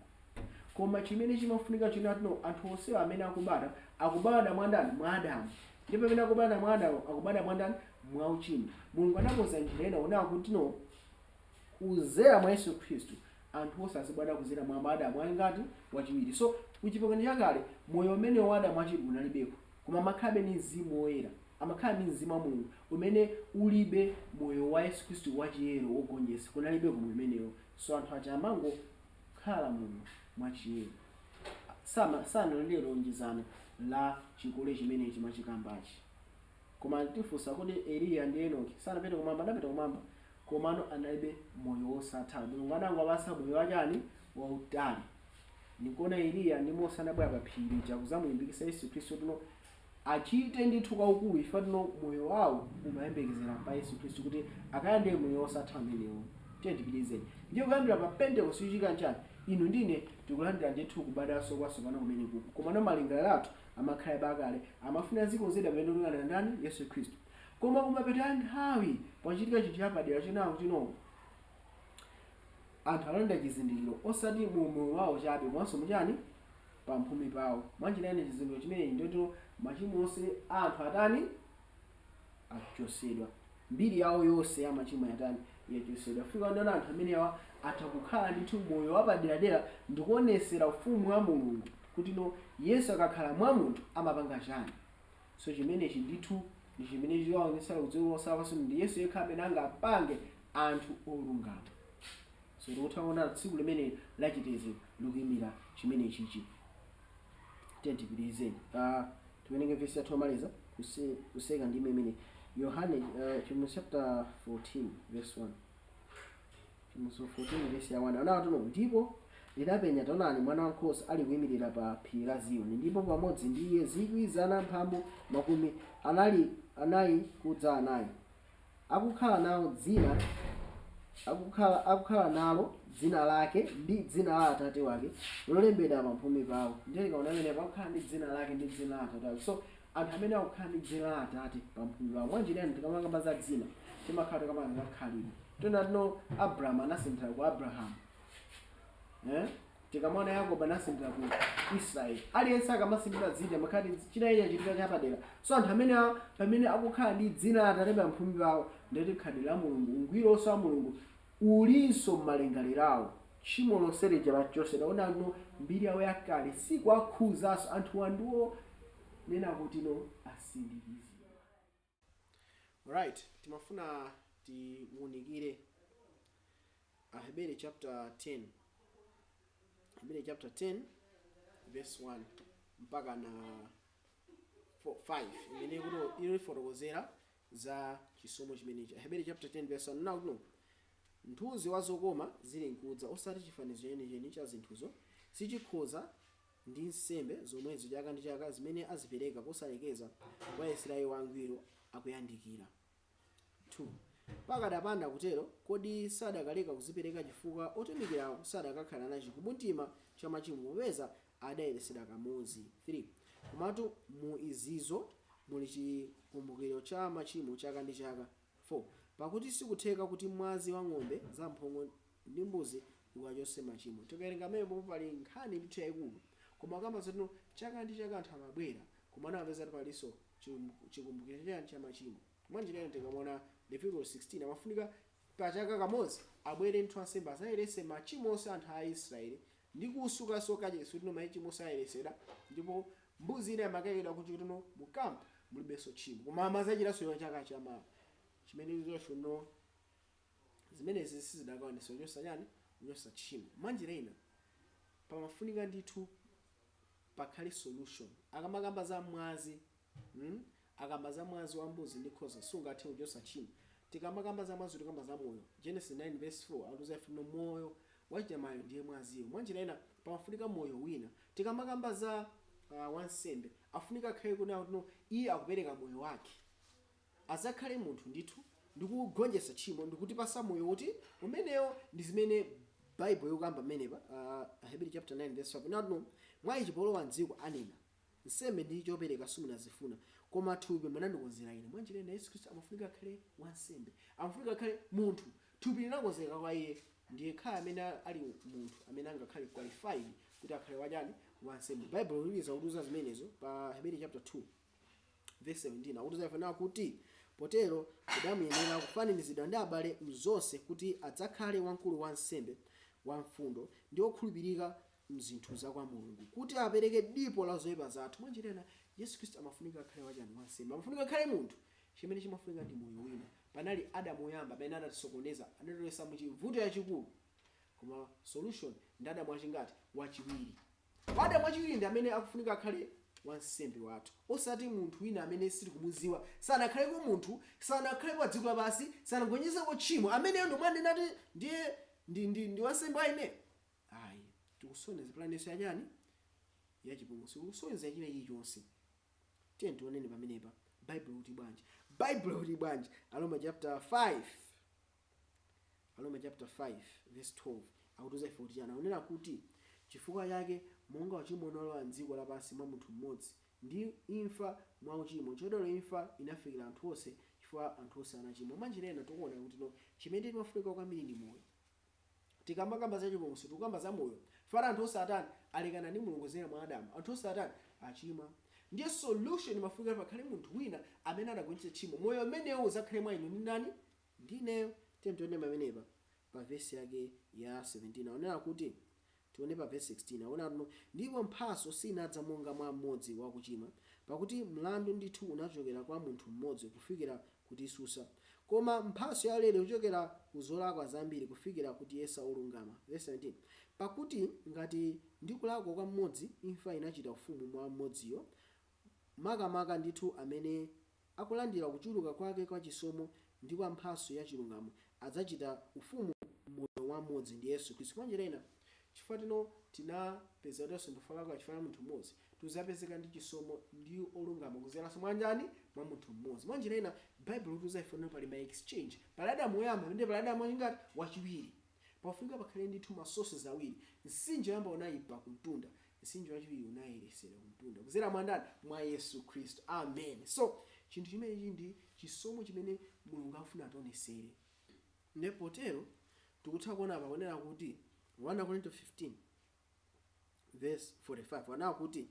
koma chimene chimafunika chinatino, anthu onsewa amene akubadwa, akubadwa mwa ndani? Mwa Adamu. Ndipo pamene akubadwa mwa Adamu, akubadwa mwa ndani? Mwa uchimo. Mulungu anakonza njira ina onena kuti no, kuzera mwa Yesu Khristu anthu onse azibadwa kuzera mwa Adamu angati? Wachiwiri. So kuchipangano chakale moyo umene wa Adamu wachiwiri unalibeko, koma amakhalabe ndi Mzimu Woyera, amakhala ndi mzimu wa Mulungu umene ulibe moyo wa Yesu Khristu wachiyero wogonjetsa, kunalibeko moyo umenewo. So anthu aja amangokhala moyo mwachiyero, sanalandire lonjezano la chikole chimenechi mwachikambachi. Koma tifunsa kuti Eliya ndi Enoki sanapite kumwamba? Anapita kumwamba, komano analibe moyo wosatha. Mulungu anangowapasa moyo wachani? Wautali. Ndikuona Eliya ndi Mose anabwera pa phiri lija kuzamulimbikitsa Yesu Khristu tuno achite ndithu kwaukulu ifa tuno moyo wawo umayembekezera pa Yesu Khristu kuti akalandire moyo wosatha umenewo. Tiye tipitizeni. Ndiye kuyambira pa Pentecost chichitika nchani? Inu ndine tikulandira ndithu kubadwanso kwatsopano kumene kuku, komano malingaliro athu amakhala bakale, amafuna zikonzedwa pamene tikulandira ndani? Yesu Khristu. Koma kumapeto a nthawi pachitika chinthu chapadera chonawo kuti no, anthu alandira chizindikiro osati mu moyo wawo chabe, komanso muchani? Pamphumi pawo. Mwanjira ina, chizindikiro chimenechi ndiyoti machimo onse a anthu atani? Achosedwa. Mbiri yawo yonse ya machimo yatani? Yachosedwa. Fika ndiona anthu amene awa atha kukhala ndithu moyo wapaderadera ndikuonesera ufumu wa Mulungu, kuti no, Yesu akakhala mwa munthu amapanga chani. So chimenechi ndithu ndi chimene chiwaonetsera kudziko lonse lapansi ndi Yesu yekha amene angapange anthu olungama. So tikutha kuona tsiku limene lachitetezo likuyimira chimene chichi. Tiyeni tiwerenge vesi yathu yomaliza kuseka ndime imene Yohane, Chivumbulutso chapter 14 verse 1. Chivumbulutso 14 verse ya 1 anawa tuno: "Ndipo ndinapenya, taonani, Mwana wankhosa ali kuyimirira pa phiri la Ziyoni, ndipo pamodzi ndi iye 4,000 4 kudza anayi, akukhala nawo dzina akukhala nalo dzina lake ndi dzina la Atate wake lolembedwa pamphumi pawo." Ndiye tikaona amene akukhala ndi dzina lake ndi dzina la Atate wake. So anthu amene akukhala ndi dzina la Atate pamphumi pawo, mwanjira ina tikamakamba za dzina timakhala tikamanga za khalidwe. Tona tino Abrahamu anasinthira ku Abrahamu, eh? Tikamaona Yakobo anasinthira ku Israeli. Aliyense akamasinthira dzina amakhala ndi china ichi chachitika chapadera. So anthu amene pamene akukhala ndi dzina la Atate pamphumi pawo, ndeti khalidwe la Mulungu, ungwironso wa Mulungu ulinso m'malingaliro awo. Tchimo lonse lija lachosedwa. Onano mbiri yawo yakale sikuwakhuzanso. Anthu andiwo nena kuti no, asindikizidwa. Right, timafuna tiwunikire Ahebere chapter 10, Ahebere chapter 10 verse 1 mpaka na 4, 5, imene kuti ilifotokozera za chisomo chimenechi. Ahebere chapter 10 verse 1 now no, "Mthunzi wa zokoma zili nkudza, osati chifanizo chenicheni cha zinthuzo, sichikhoza ndi nsembe zomwezo chaka ndi chaka zimene azipereka kosalekeza kwa Israeli wangwiro akuyandikira. 2 pakadapanda kutero, kodi sadakaleka kuzipereka? Chifukwa otumikirawo sadakakhala nacho chikumbumtima cha machimo, popeza adayeretsedwa kamodzi. 3 komatu mu izizo muli chikumbukiro cha machimo chaka ndi chaka. 4 pakuti sikutheka kuti mwazi wa ng'ombe zamphongo ndi mbuzi ukachotse machimo." Tikawerenga amenepo pali nkhani ndithu yayikulu, koma kamba zatino chaka ndi chaka anthu amabwera, koma anapeza palinso chikumbukiro chani? Cha machimo. Mwanjira ina, tikamaona Leviticus 16, amafunika pachaka kamodzi abwere nthu ansembe azayeretse machimo onse anthu a Israeli ndi kusukanso kachisi, kuti no, machimo onse ayeretsedwa, ndipo mbuzi ina imakayikidwa kuti no, mu camp mulibenso tchimo. Koma amazachitanso iwo chaka chamawa chimene choncho no, zimenezi sizidakwanitsa kuchotsa chani? Kuchotsa tchimo. Mwanjira ina, pamafunika ndithu pakhale solution. Akamakamba za mwazi, Akamba za mwazi wa mbuzi ndi nkhosa sungathe kuchotsa tchimo. Tikamakamba za mwazi, tikamba za moyo. Genesis 9 verse 4 akuti ife moyo wachamayo ndiye mwaziyo. Mwanjira ina pamafunika moyo wina. Tikamakamba za wansembe, afunika akhale kuna kuti no, iye akupereka moyo wake, azakhale munthu ndithu ndikugonjetsa tchimo ndikutipasa moyo woti umenewo. Ndi zimene Bible yokamba pamenepa, Hebrew chapter 9 verse 5 nati, "Mwa ichi polowa mdziko anena, nsembe ndi chopereka simunazifuna, koma thupi munandikonzera ine." Mwanjira ina Yesu Khristu amafunika akhale wansembe, amafunika akhale munthu. Thupi linakonzeka kwa iye. Ndiye khala amene ali munthu amene angakhale qualified kuti akhale wachani? Wansembe. Bible liliza kutiuza zimenezo pa Hebrew chapter 2 verse 17. Akuti ife kuti, "Potero kudamuyenera kufananizidwa ndi abale mzonse, kuti adzakhale wamkulu wansembe wamfundo ndi wokhulupirika mzinthu za kwa Mulungu, kuti apereke dipo la zoyipa zathu." Mwanjira ina Yesu Khristu amafunika akhale wachani? Wansembe. Amafunika akhale munthu. Chimene chimafunika ndi moyo wina. Panali Adamu woyamba amene anatisokoneza, anatolesa muchivuto yachikulu, koma solution ndi Adamu wachingati? Wachiwiri. Adamu wachiwiri ndi amene akufunika akhale wansembe wathu, osati munthu wina amene sitikumuziwa, sanakhaleko munthu, sanakhale pa dziko lapansi, sanagonjetseko tchimo. Ameneyo ndomwe ndinati ndiye ndi wansembe wa ine? Ayi. Tikusonyeza plan yachani? Yachipulumutso. Tikusonyeza china chilichonse. Tiye tionene pamenepa Bible kuti bwanji. Bible kuti bwanji? Aroma chapter 5, Aroma chapter 5 verse 12 akutiuza ife kuti chani? Akunena kuti, "Chifukwa chake monga uchimo unalowa mdziko lapansi mwa munthu mmodzi, ndi imfa mwa uchimo, chotero imfa inafikira anthu onse, chifukwa anthu onse anachimwa." Mwanjira ina tikuona kuti no, chimene timafunika kwambiri ndi moyo. Tikamakamba za chipulumutso, tikukamba za moyo. Fara anthu onse atani? Alekana ndi Mulungu zera mwa Adamu. Anthu onse atani? Achimwa. Ndiye solution imafunika pakhale munthu wina amene anagonjetsa tchimo. Moyo umenewo uzakhale mwa inu ndi ndani? Ndineyo. Tiye tione pamenepa pa vesi yake ya 17. Aonera kuti, tione pa vesi 16, aona kuti, "Ndipo mphaso sinadza monga mwa mmodzi wakuchimwa, pakuti mlandu ndithu unachokera kwa munthu mmodzi kufikira kutisusa, koma mphaso yaulere kuchokera ku zolakwa zambiri kufikira kutiyesa olungama." Verse 17, "Pakuti ngati ndi kulakwa kwa mmodzi imfa inachita ufumu mwa mmodziyo, makamaka ndithu amene akulandira kuchuluka kwake kwa chisomo ndi kwa mphaso ya chilungamo adzachita ufumu moyo wa mmodzi, ndi Yesu Khristu." Mwanjira ina, chifukwa tino tinapeza tonse ndifolakwa chifukwa cha munthu mmodzi, tuzapezeka ndi chisomo ndi olungama kuzeranso mwanjani? Mwa munthu mmodzi. Mwanjira ina Bible lutiuza ife pali ma exchange. Pali Adamu woyamba ndi pali Adamu wachingati? Wachiwiri. Pafunika pakhale ndithu ma sources awiri. Mtsinje woyamba unayipa kumtunda, mtsinje wachiwiri unayeresera kumtunda kuzera mwa ndani? Mwa Yesu Khristu. Amen. So chinthu chimenechi ndi chisomo chimene Mulungu akufuna ationesere. Ndipo potero tikutha kuona pakunena kuti 1 Korinto 15 verse 45 anena kuti,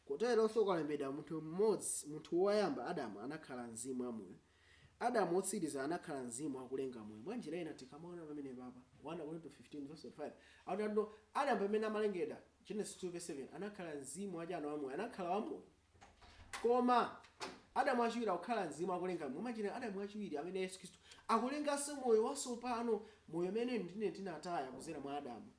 "Koteronso kwalembedwa, munthu mmodzi, munthu woyamba Adamu, anakhala mzimu wamoyo, Adamu wotsiriza anakhala mzimu wakulenga moyo." Mwanjira ina tikamaona pamene papa 1 Korinto 15 verse 45 akuti ando Adamu pamene amalengedwa, Genesis 2 verse 7, anakhala mzimu wachani? Wamoyo. Anakhala wamoyo. Koma Adamu wachiwiri akukhala mzimu akulenga moyo. Mwanjira Adamu wachiwiri amene Yesu Khristu akulenganso moyo watsopano, moyo umene ndine tinataya kuzera mwa Adamu,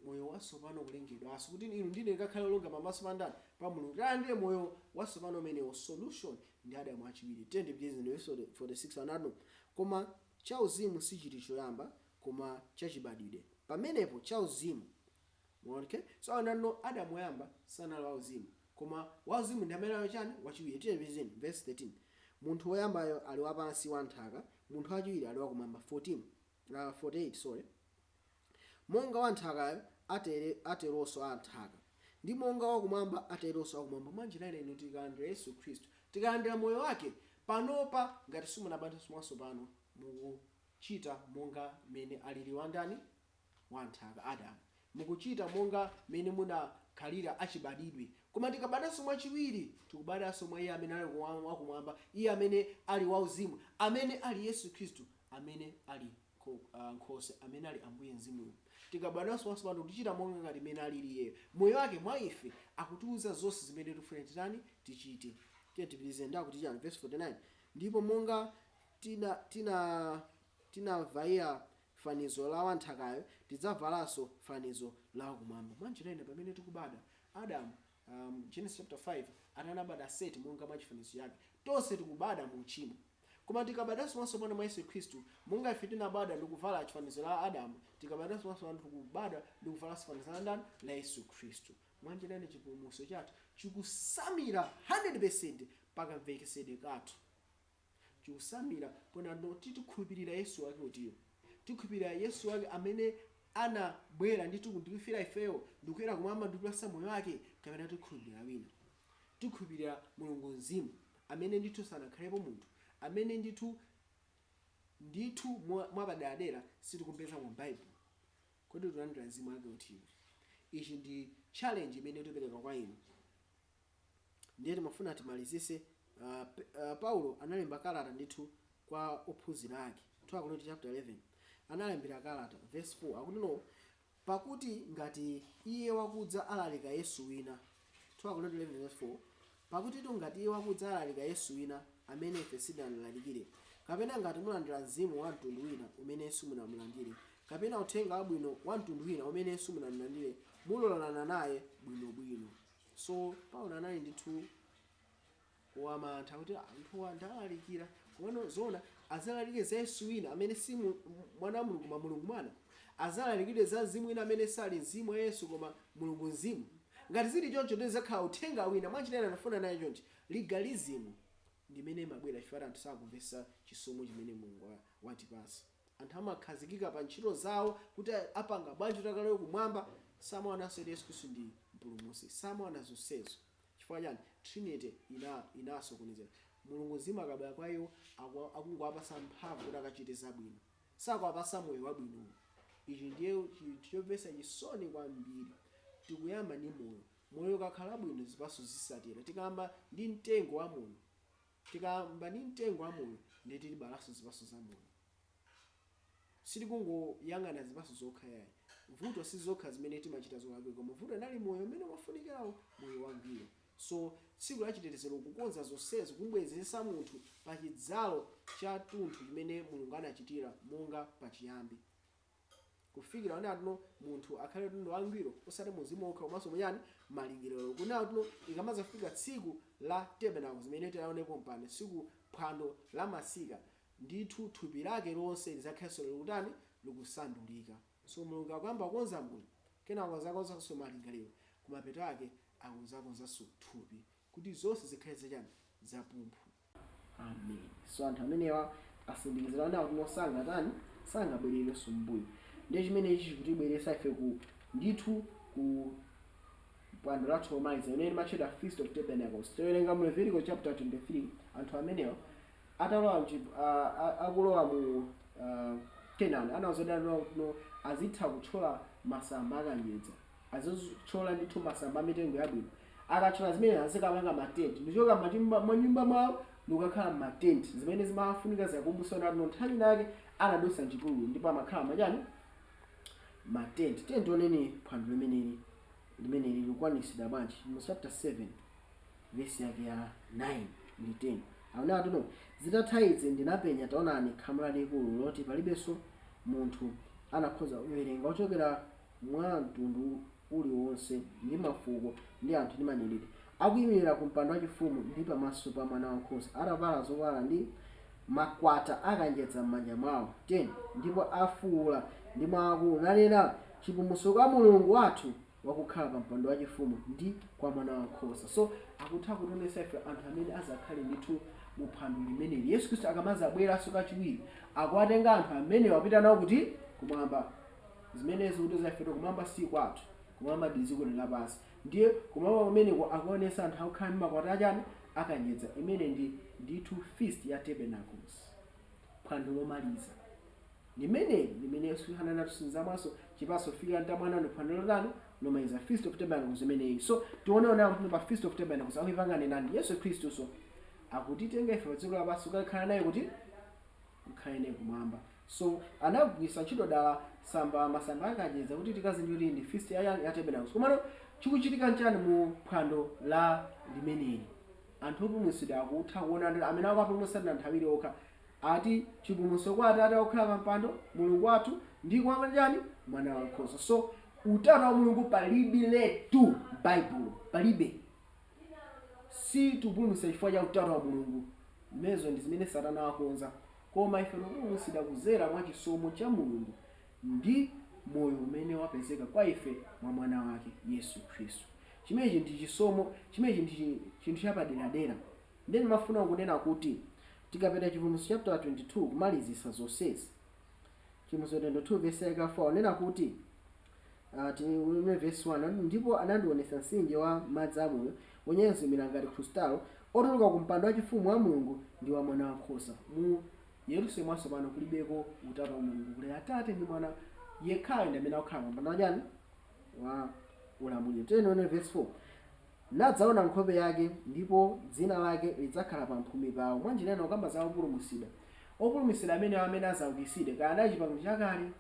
moyo watsopano kulengedwanso kuti inu ndine kakhale olungama pamaso pa ndani? Pa Mulungu. Tilandire moyo watsopano umenewo. Solution ndi Adamu wachiwiri. Tiye ndipitirize ndi verse 46. Anati, "Koma chauzimu sichili choyamba, koma chachibadwidwe, pamenepo chauzimu." Okay, so anano Adamu woyamba sanali wauzimu, koma wauzimu ndi amene ali chani? Wachiwiri. Tiye ndipitirize verse 13. "Munthu woyambayo ali wapansi, wa nthaka; munthu wachiwiri ali wakumwamba." 14, 48, sorry. "Monga wanthakayo atere ateronso anthaka, ndi monga wakumwamba ateronso akumwamba." Mwanjira ina ino tikalandira Yesu Khristu, tikalandira moyo wake panopa, ngati simunabadwenso mwatsopano, mukuchita monga mene alili wandani? Wanthaka, Adamu. Mukuchita monga mene munakhalira achibadidwe. Koma tikabadwanso mwachiwiri, tikubadwanso mwa iye amene ali wakumwamba, iye amene ali wauzimu, amene ali Yesu Khristu, amene ali nkhoswe, amene ali Ambuye mzimuyo. Tikabadwanso mwatsopano, tichita monga ngati mene alili iyeyo. Moyo wake mwa ife akutiuza zonse zimene tifuna titani? Tichite. Tiye tipitirize. Ndakuti chani? Verse 49, "Ndipo monga tinavayira fanizo la wanthakayo, tidzavalanso fanizo la wakumwamba." Mwanjira ina pamene tikubadwa, Adamu, Genesis chapter 5, atanabada Seti monga mwa chifanizo chake, tonse tikubada mu uchimo. Koma tikabadwanso mwatsopano mwa Yesu Khristu, monga ife tinabadwa ndi kuvala chifanizo la Adamu, tikabadwanso mwatsopano tikubadwa ndi kuvala fanizo la ndani? La Yesu Khristu. Mwanjira ina, chipulumutso chathu chikusamira 100 pakamvekesedwe kathu, chikusamira pona titikhulupirira Yesu wake utiyo, tikhulupirira Yesu wake amene anabwera ndithu kundifera ifeyo, ndikuyera kumwamba, ndikupasa moyo wake, kapena tikhulupirira wina, tikhulupirira Mulungu Mzimu amene ndithu sanakhalepo munthu, amene ndithu ndithu mwapaderadera sitikumpeza mu Baibulo? Kodi tikulandira mzimu wake utiyo? Ichi ndi challenge imene tipereka kwa inu. Ndiye timafuna timalizise. Paulo analemba kalata ndithu kwa ophunzira ake, 2 Akorinto chapter 11 analembera kalata, verse 4 akuti, no, "Pakuti ngati iye wakudza alalika Yesu wina," 2 Akorinto 11 verse 4, "Pakuti tu ngati iye wakudza alalika Yesu wina amene ife sitinalalikire, kapena ngati mulandira mzimu wa mtundu wina umene simunamulandire, kapena uthenga wabwino wa mtundu wina umene simunamulandire, mulolana naye bwinobwino." So Paulo anali ndithu wamantha kuti anthuwa ndalalikira, komano zona azalalike za Yesu wina amene si mwana wa Mulungu koma Mulungu Mwana, azalalikire za mzimu wina amene sali mzimu wa Yesu koma Mulungu Mzimu? Ngati zili choncho, ndizakhala uthenga wina. Mwanjira anafuna naye chonchi, legalism ndimene imabwera chifukwa anthu sakumvetsa chisomo chimene Mulungu watipasa. Anthu amakhazikika pa ntchito zawo kuti apanga bwanji kuti akalowe kumwamba. Samaonanso Yesu Khristu ndi mpulumutsi, samaona zonsezo. Chifukwa chani? Trinity inasokonezera. Mulungu Mzimu akabwera kwa iwo, akungowapasa mphamvu kuti akachite zabwino, sakuwapasa moyo wabwino. Ichi ndiye chinthu chomvetsa chisoni kwambiri. Tikuyamba ndi moyo. Moyo ukakhala bwino, zipatso zisatira. Tikayamba ndi mtengo wa moyo, tikayamba ndi mtengo wa moyo, ndiye tilibalanso zipatso za moyo. Sitikungoyang'ana zipatso zokha yayi. Vuto si zokha zimene timachita zolakwika, koma vuto nali moyo umene umafunikirawo, moyo wangwiro. So tsiku la chitetezero kukonza zonsezo, kumbwezesa munthu pa chidzalo cha tunthu chimene Mulungu anachitira monga pachiyambi, kufikira one atuno munthu akhale tunthu wangwiro, osati muzimu okha komanso munyani malingiriro. Kuna tuno ikamazafika tsiku la Tabernacle zimene tinaonepo mpano, tsiku phwando la masika ndithu, thupi lake lonse lizakhalenso likutani? Likusandulika. So Mulungu akuyamba kukonza moyo, kenako azakonzanso malingaliro, kumapeto ake akuzakonzanso thupi, kuti zonse zikhale zachani? Zapumphu. Amen. So anthu amenewa asindikizira nawo kuti sangatani? Sangabwererenso mbuyo. Ndiye chimene ichi chikutibweresa ife ku ndithu ku phwando lathu lomaliza imene limatchedwa Feast of Tabernacles. Towerenga mu Leviticus chapter 23. Anthu amenewa atalowa akulowa mu Canaan, anawuzidwa no azitha kuthyola masamba akanjedza, azithyola ndithu masamba amitengo yabwino. Akathyola zimene, azikapanga matenti ndichoka manyumba mwawo ndikukakhala matenti, zimene zimafunika zakumbusana kuti nthawi inake anadusa mchipululu ndipo amakhala machani? Matenti. Tenti. Oneni phwando limeneli limeneli likukwanisidwa bwanji mu chapter 7 vesi yake ya 9 ndi 10. Akunena tuno, "Zitatha izi ndinapenya, taonani, khamu lalikulu loti palibenso munthu anakhoza kuwerenga, ochokera mwa mtundu uliwonse ndi mafuko ndi anthu ndi manenedwe, akuyimirira ku mpando wachifumu ndi pamaso pa Mwana Wankhosa, atavala zovala ndi makwata akanjedza m'manja mwawo." 10, "Ndipo afuwula ndi mawu akulu, nanena, 'Chipulumutso kwa Mulungu wathu wakukhala pa mpando wachifumu ndi kwa Mwana Wankhosa.'" So akutha kutionetsa ife anthu amene azakhale ndithu mu phwando limeneli. Yesu Khristu akamazabweranso kachiwiri, akuwatenga anthu amene wapita nawo kuti? Kumwamba. Zimenezi kuti ife kumwamba si kwathu, kumwamba ndi dziko lapansi. Ndiye kumwamba kumeneko akuonetsa anthu akukhala ndi makwata achani? Akanjedza. Imene ndi ndithu Feast ya Tabernacles, phwando lomaliza limeneli limene Yesu anatusinzamwanso chipaso fika ntamwanano, phwando lotani? Lomaliza, Feast of Tabernacles imeneyi. So tioneona mfuno pa Feast of Tabernacles akuipangane nani? Yesu Khristu. So akutitenga ife pa dziko lapansi kukakhala naye kuti kukhale naye kumwamba. So anagwisa ntchito dala samba masamba akanjedza kuti tikazindikire kuti ndi feast ya Tabernacles. Komano chikuchitika nchani mu phwando la limeneli? Anthu opulumutsidwa akutha kuona ndi amene akapulumutsa anthu awiri okha. Ati chipulumutso kwa Atate okhala pa mpando, Mulungu wathu, ndi kwa chani? Mwana Wankhosa. So utatu wa Mulungu palibe letu Baibulo, palibe. Si tipulumutsa chifukwa cha utatu wa Mulungu. Zimenezo ndi zimene Satana wakonza. Koma ife tikupulumutsidwa kuzera mwa chisomo cha Mulungu ndi moyo umene wapezeka kwa ife mwa Mwana wake Yesu Khristu. Chimenechi ndi chisomo, chimenechi ndi chinthu chapaderadera. Ndiye ndimafuna kunena kuti tikapita Chivumbulutso chapter 22 kumalizisa zonsezi, Chivumbulutso 22 verse yake 4 onena kuti, tione verse 1: "Ndipo anandionetsa mtsinje wa madzi amoyo, wonyezimira ngati krustalo, otuluka ku mpando wachifumu wa Mulungu ndi wa Mwana wankhosa." Mu Yerusalemu watsopano kulibeko utatu wa Mulungu, kuli Atate ndi Mwana yekhayo ndi amene akukhala pa mpando wachani? Wa ulamuliro. Tione verse 4: "Nadzaona nkhope yake, ndipo dzina lake lidzakhala pa mphumi pawo." Mwanjira ina kukamba za opulumutsidwa, opulumutsidwa amene azaukitsidwe, kaya anali Chipangano Chakale,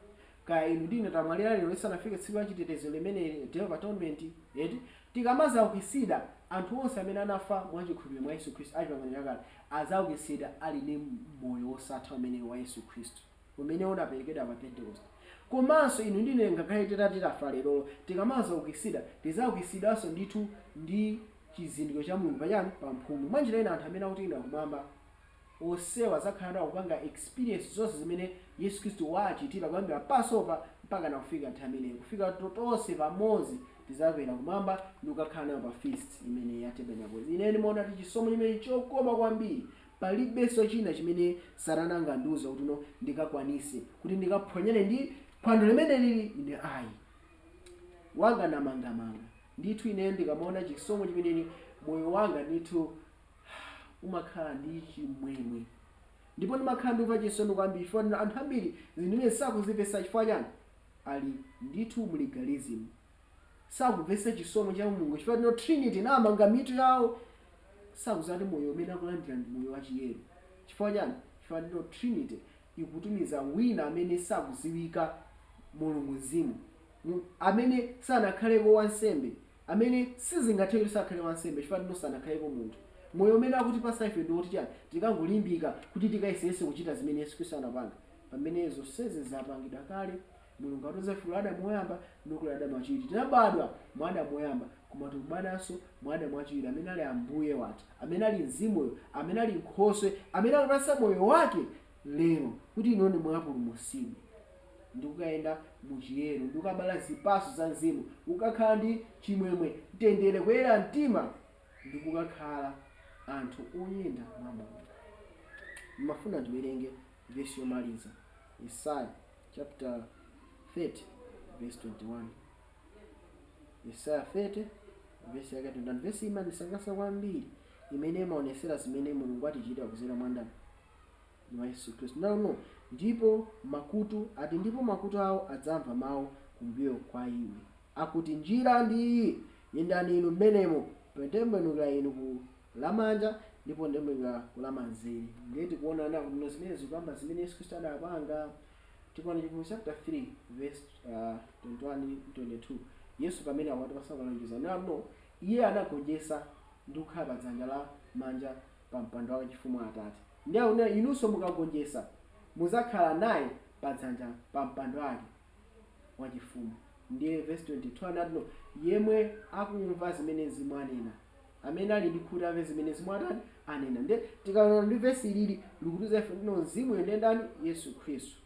kaya inu ndine tamwalira lero lisanafike tsiku la chitetezero limene Day of Atonement eti, tikamazaukitsidwa, anthu onse amene anafa mwachikhulupiriro mwa Yesu Khristu a Chipangano Chakale azaukitsidwa ali ndi moyo wosatha umene wa Yesu Khristu umene unaperekedwa pa Pentecost. Komanso inu ndine ngakhale titati tafa lerolo, tikamazaukitsidwa, tizaukitsidwanso ndithu ndi chizindikiro cha Mulungu pachani? Pamphumi. Mwanjira ina anthu amene akuti kumwamba onsewa azakhala akupanga experience zonse zimene Yesu Khristu wachitira kuyambira Passover mpaka na kufika nthawi imeneyo, kufika tonse pamodzi tizakwera kumwamba ndi kukakhala nayo pa feast imene ya Tabernacles. Ine ndimaona kuti chisomo chimene chokoma kwambiri, palibenso china chimene Satana angandiuza kuti no, ndikakwanise kuti ndikaphwanyane ndi phwando limene lili. Ine ayi, wanga namangamanga ndithu. Ine ndikamaona chisomo chimeneni, moyo wanga ndithu umakhala ndi chimwemwe ndipo ndimakhala ndimva chisoni kwambiri chifukwa anthu ambiri zinthu zimene sakuzimvetsa. Chifukwa chani? Ali ndithu mu legalism, sakumvetsa chisomo cha Mulungu chifukwa tino Trinity namanga mitu yawo, sakuzati moyo umene akulandira ndi moyo wachiyero. Chifukwa chani? Chifukwa tino Trinity ikutumiza wina amene sakuziwika, Mulungu Mzimu, amene sanakhaleko wansembe, amene sizingatheke kuti sakhale wansembe chifukwa tino sanakhaleko munthu. Moyo umene akutipasa ife ndi woti chani? Tikangolimbika kuti tikayesese kuchita zimene Yesu Khristu anapanga, pamene zonsezi zapangidwa kale. Mulungu atiuza ife Adamu woyamba ndikuli Adamu wachiwiri. Tinabadwa mwa Adamu woyamba, koma tikubadwanso mwa Adamu wachiwiri amene ali Ambuye wathu, amene ali Mzimuyo, amene ali Nkhoswe, amene akupasa moyo wake lero kuti inoni mwapulumutsidwe ndikukayenda muchiyero, ndikukabala zipaso za Mzimu, kukakhala ndi chimwemwe, mtendere, kuyera mtima, ndikukakhala anthu oyenda mwa Mulungu. Mafuna ndiwerenge vesi yomaliza, Yesaya chapter 30 verse 21. Yesaya 30 verse yake 21. Vesi imandisangalatsa kwambiri, imene imaonesera zimene Mulungu atichita kuzera mwa ndani? Mwa Yesu Khristu. No, ndipo makutu ati, "Ndipo makutu awo adzamva mawu kumbuyo kwa iwe akuti, 'Njira ndi iyi, yendani inu mmenemo, potembenukira inu ku lamanja ndipo tembenukira ku lamanzere.'" Ndiye tikuona na kuti zimene zikuyamba zimene Yesu Khristu adapanga. Tikuona Chivumbulutso chapter 3 verse 21 22, Yesu pamene akutipasa malonjezo no, iye anagonjetsa ndi kukhala pa dzanja la manja pa mpando wake chifumu wa Atate. Ndi akunena inunso mukagonjetsa muzakhala naye pa dzanja pa mpando wake wachifumu. Ndiye verse 22 anati no, yemwe akumva zimene Mzimu anena, amene ali ndi khutu amve zimene Mzimu atani? Anena. Ndiye tikaona ndi vesi ilili likutiuza ife no, Mzimu ndiye ndani? Yesu Khristu.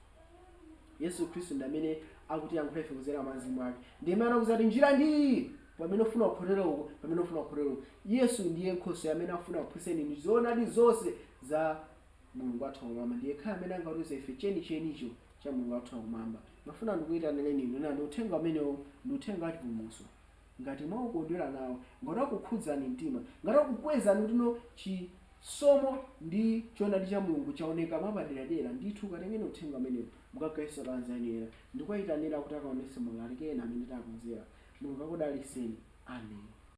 Yesu Khristu ndi amene akutiyankhula ife kudzera mwa Mzimu wake, ndi amene akuza kuti njira ndi iyi, pamene ufuna kukhotera uko, pamene ufuna kukhotera uko. Yesu ndiye Nkhoswe amene akufuna kuphunzitseni ndi zoonadi zonse za Mulungu wathu wakumwamba. Ndiye khala amene angatiuze ife chenichenicho cha Mulungu wathu wakumwamba. Mafuna ndikuyitanireni inu na ndi uthenga umenewo, ndi uthenga wa chipulumutso. Ngati mwaukondwera nawo, ngati wakukhudzani mtima, ngati wakukwezani kuti no, chisomo ndi choonadi cha Mulungu chaoneka mwapaderadera ndithu, katengeni uthenga umenewo mukagawise kwa anzanu ena ndikuwayitanira kuti akaonese maulaliki ena amene takonzera. Mulungu akudalitseni. Amen.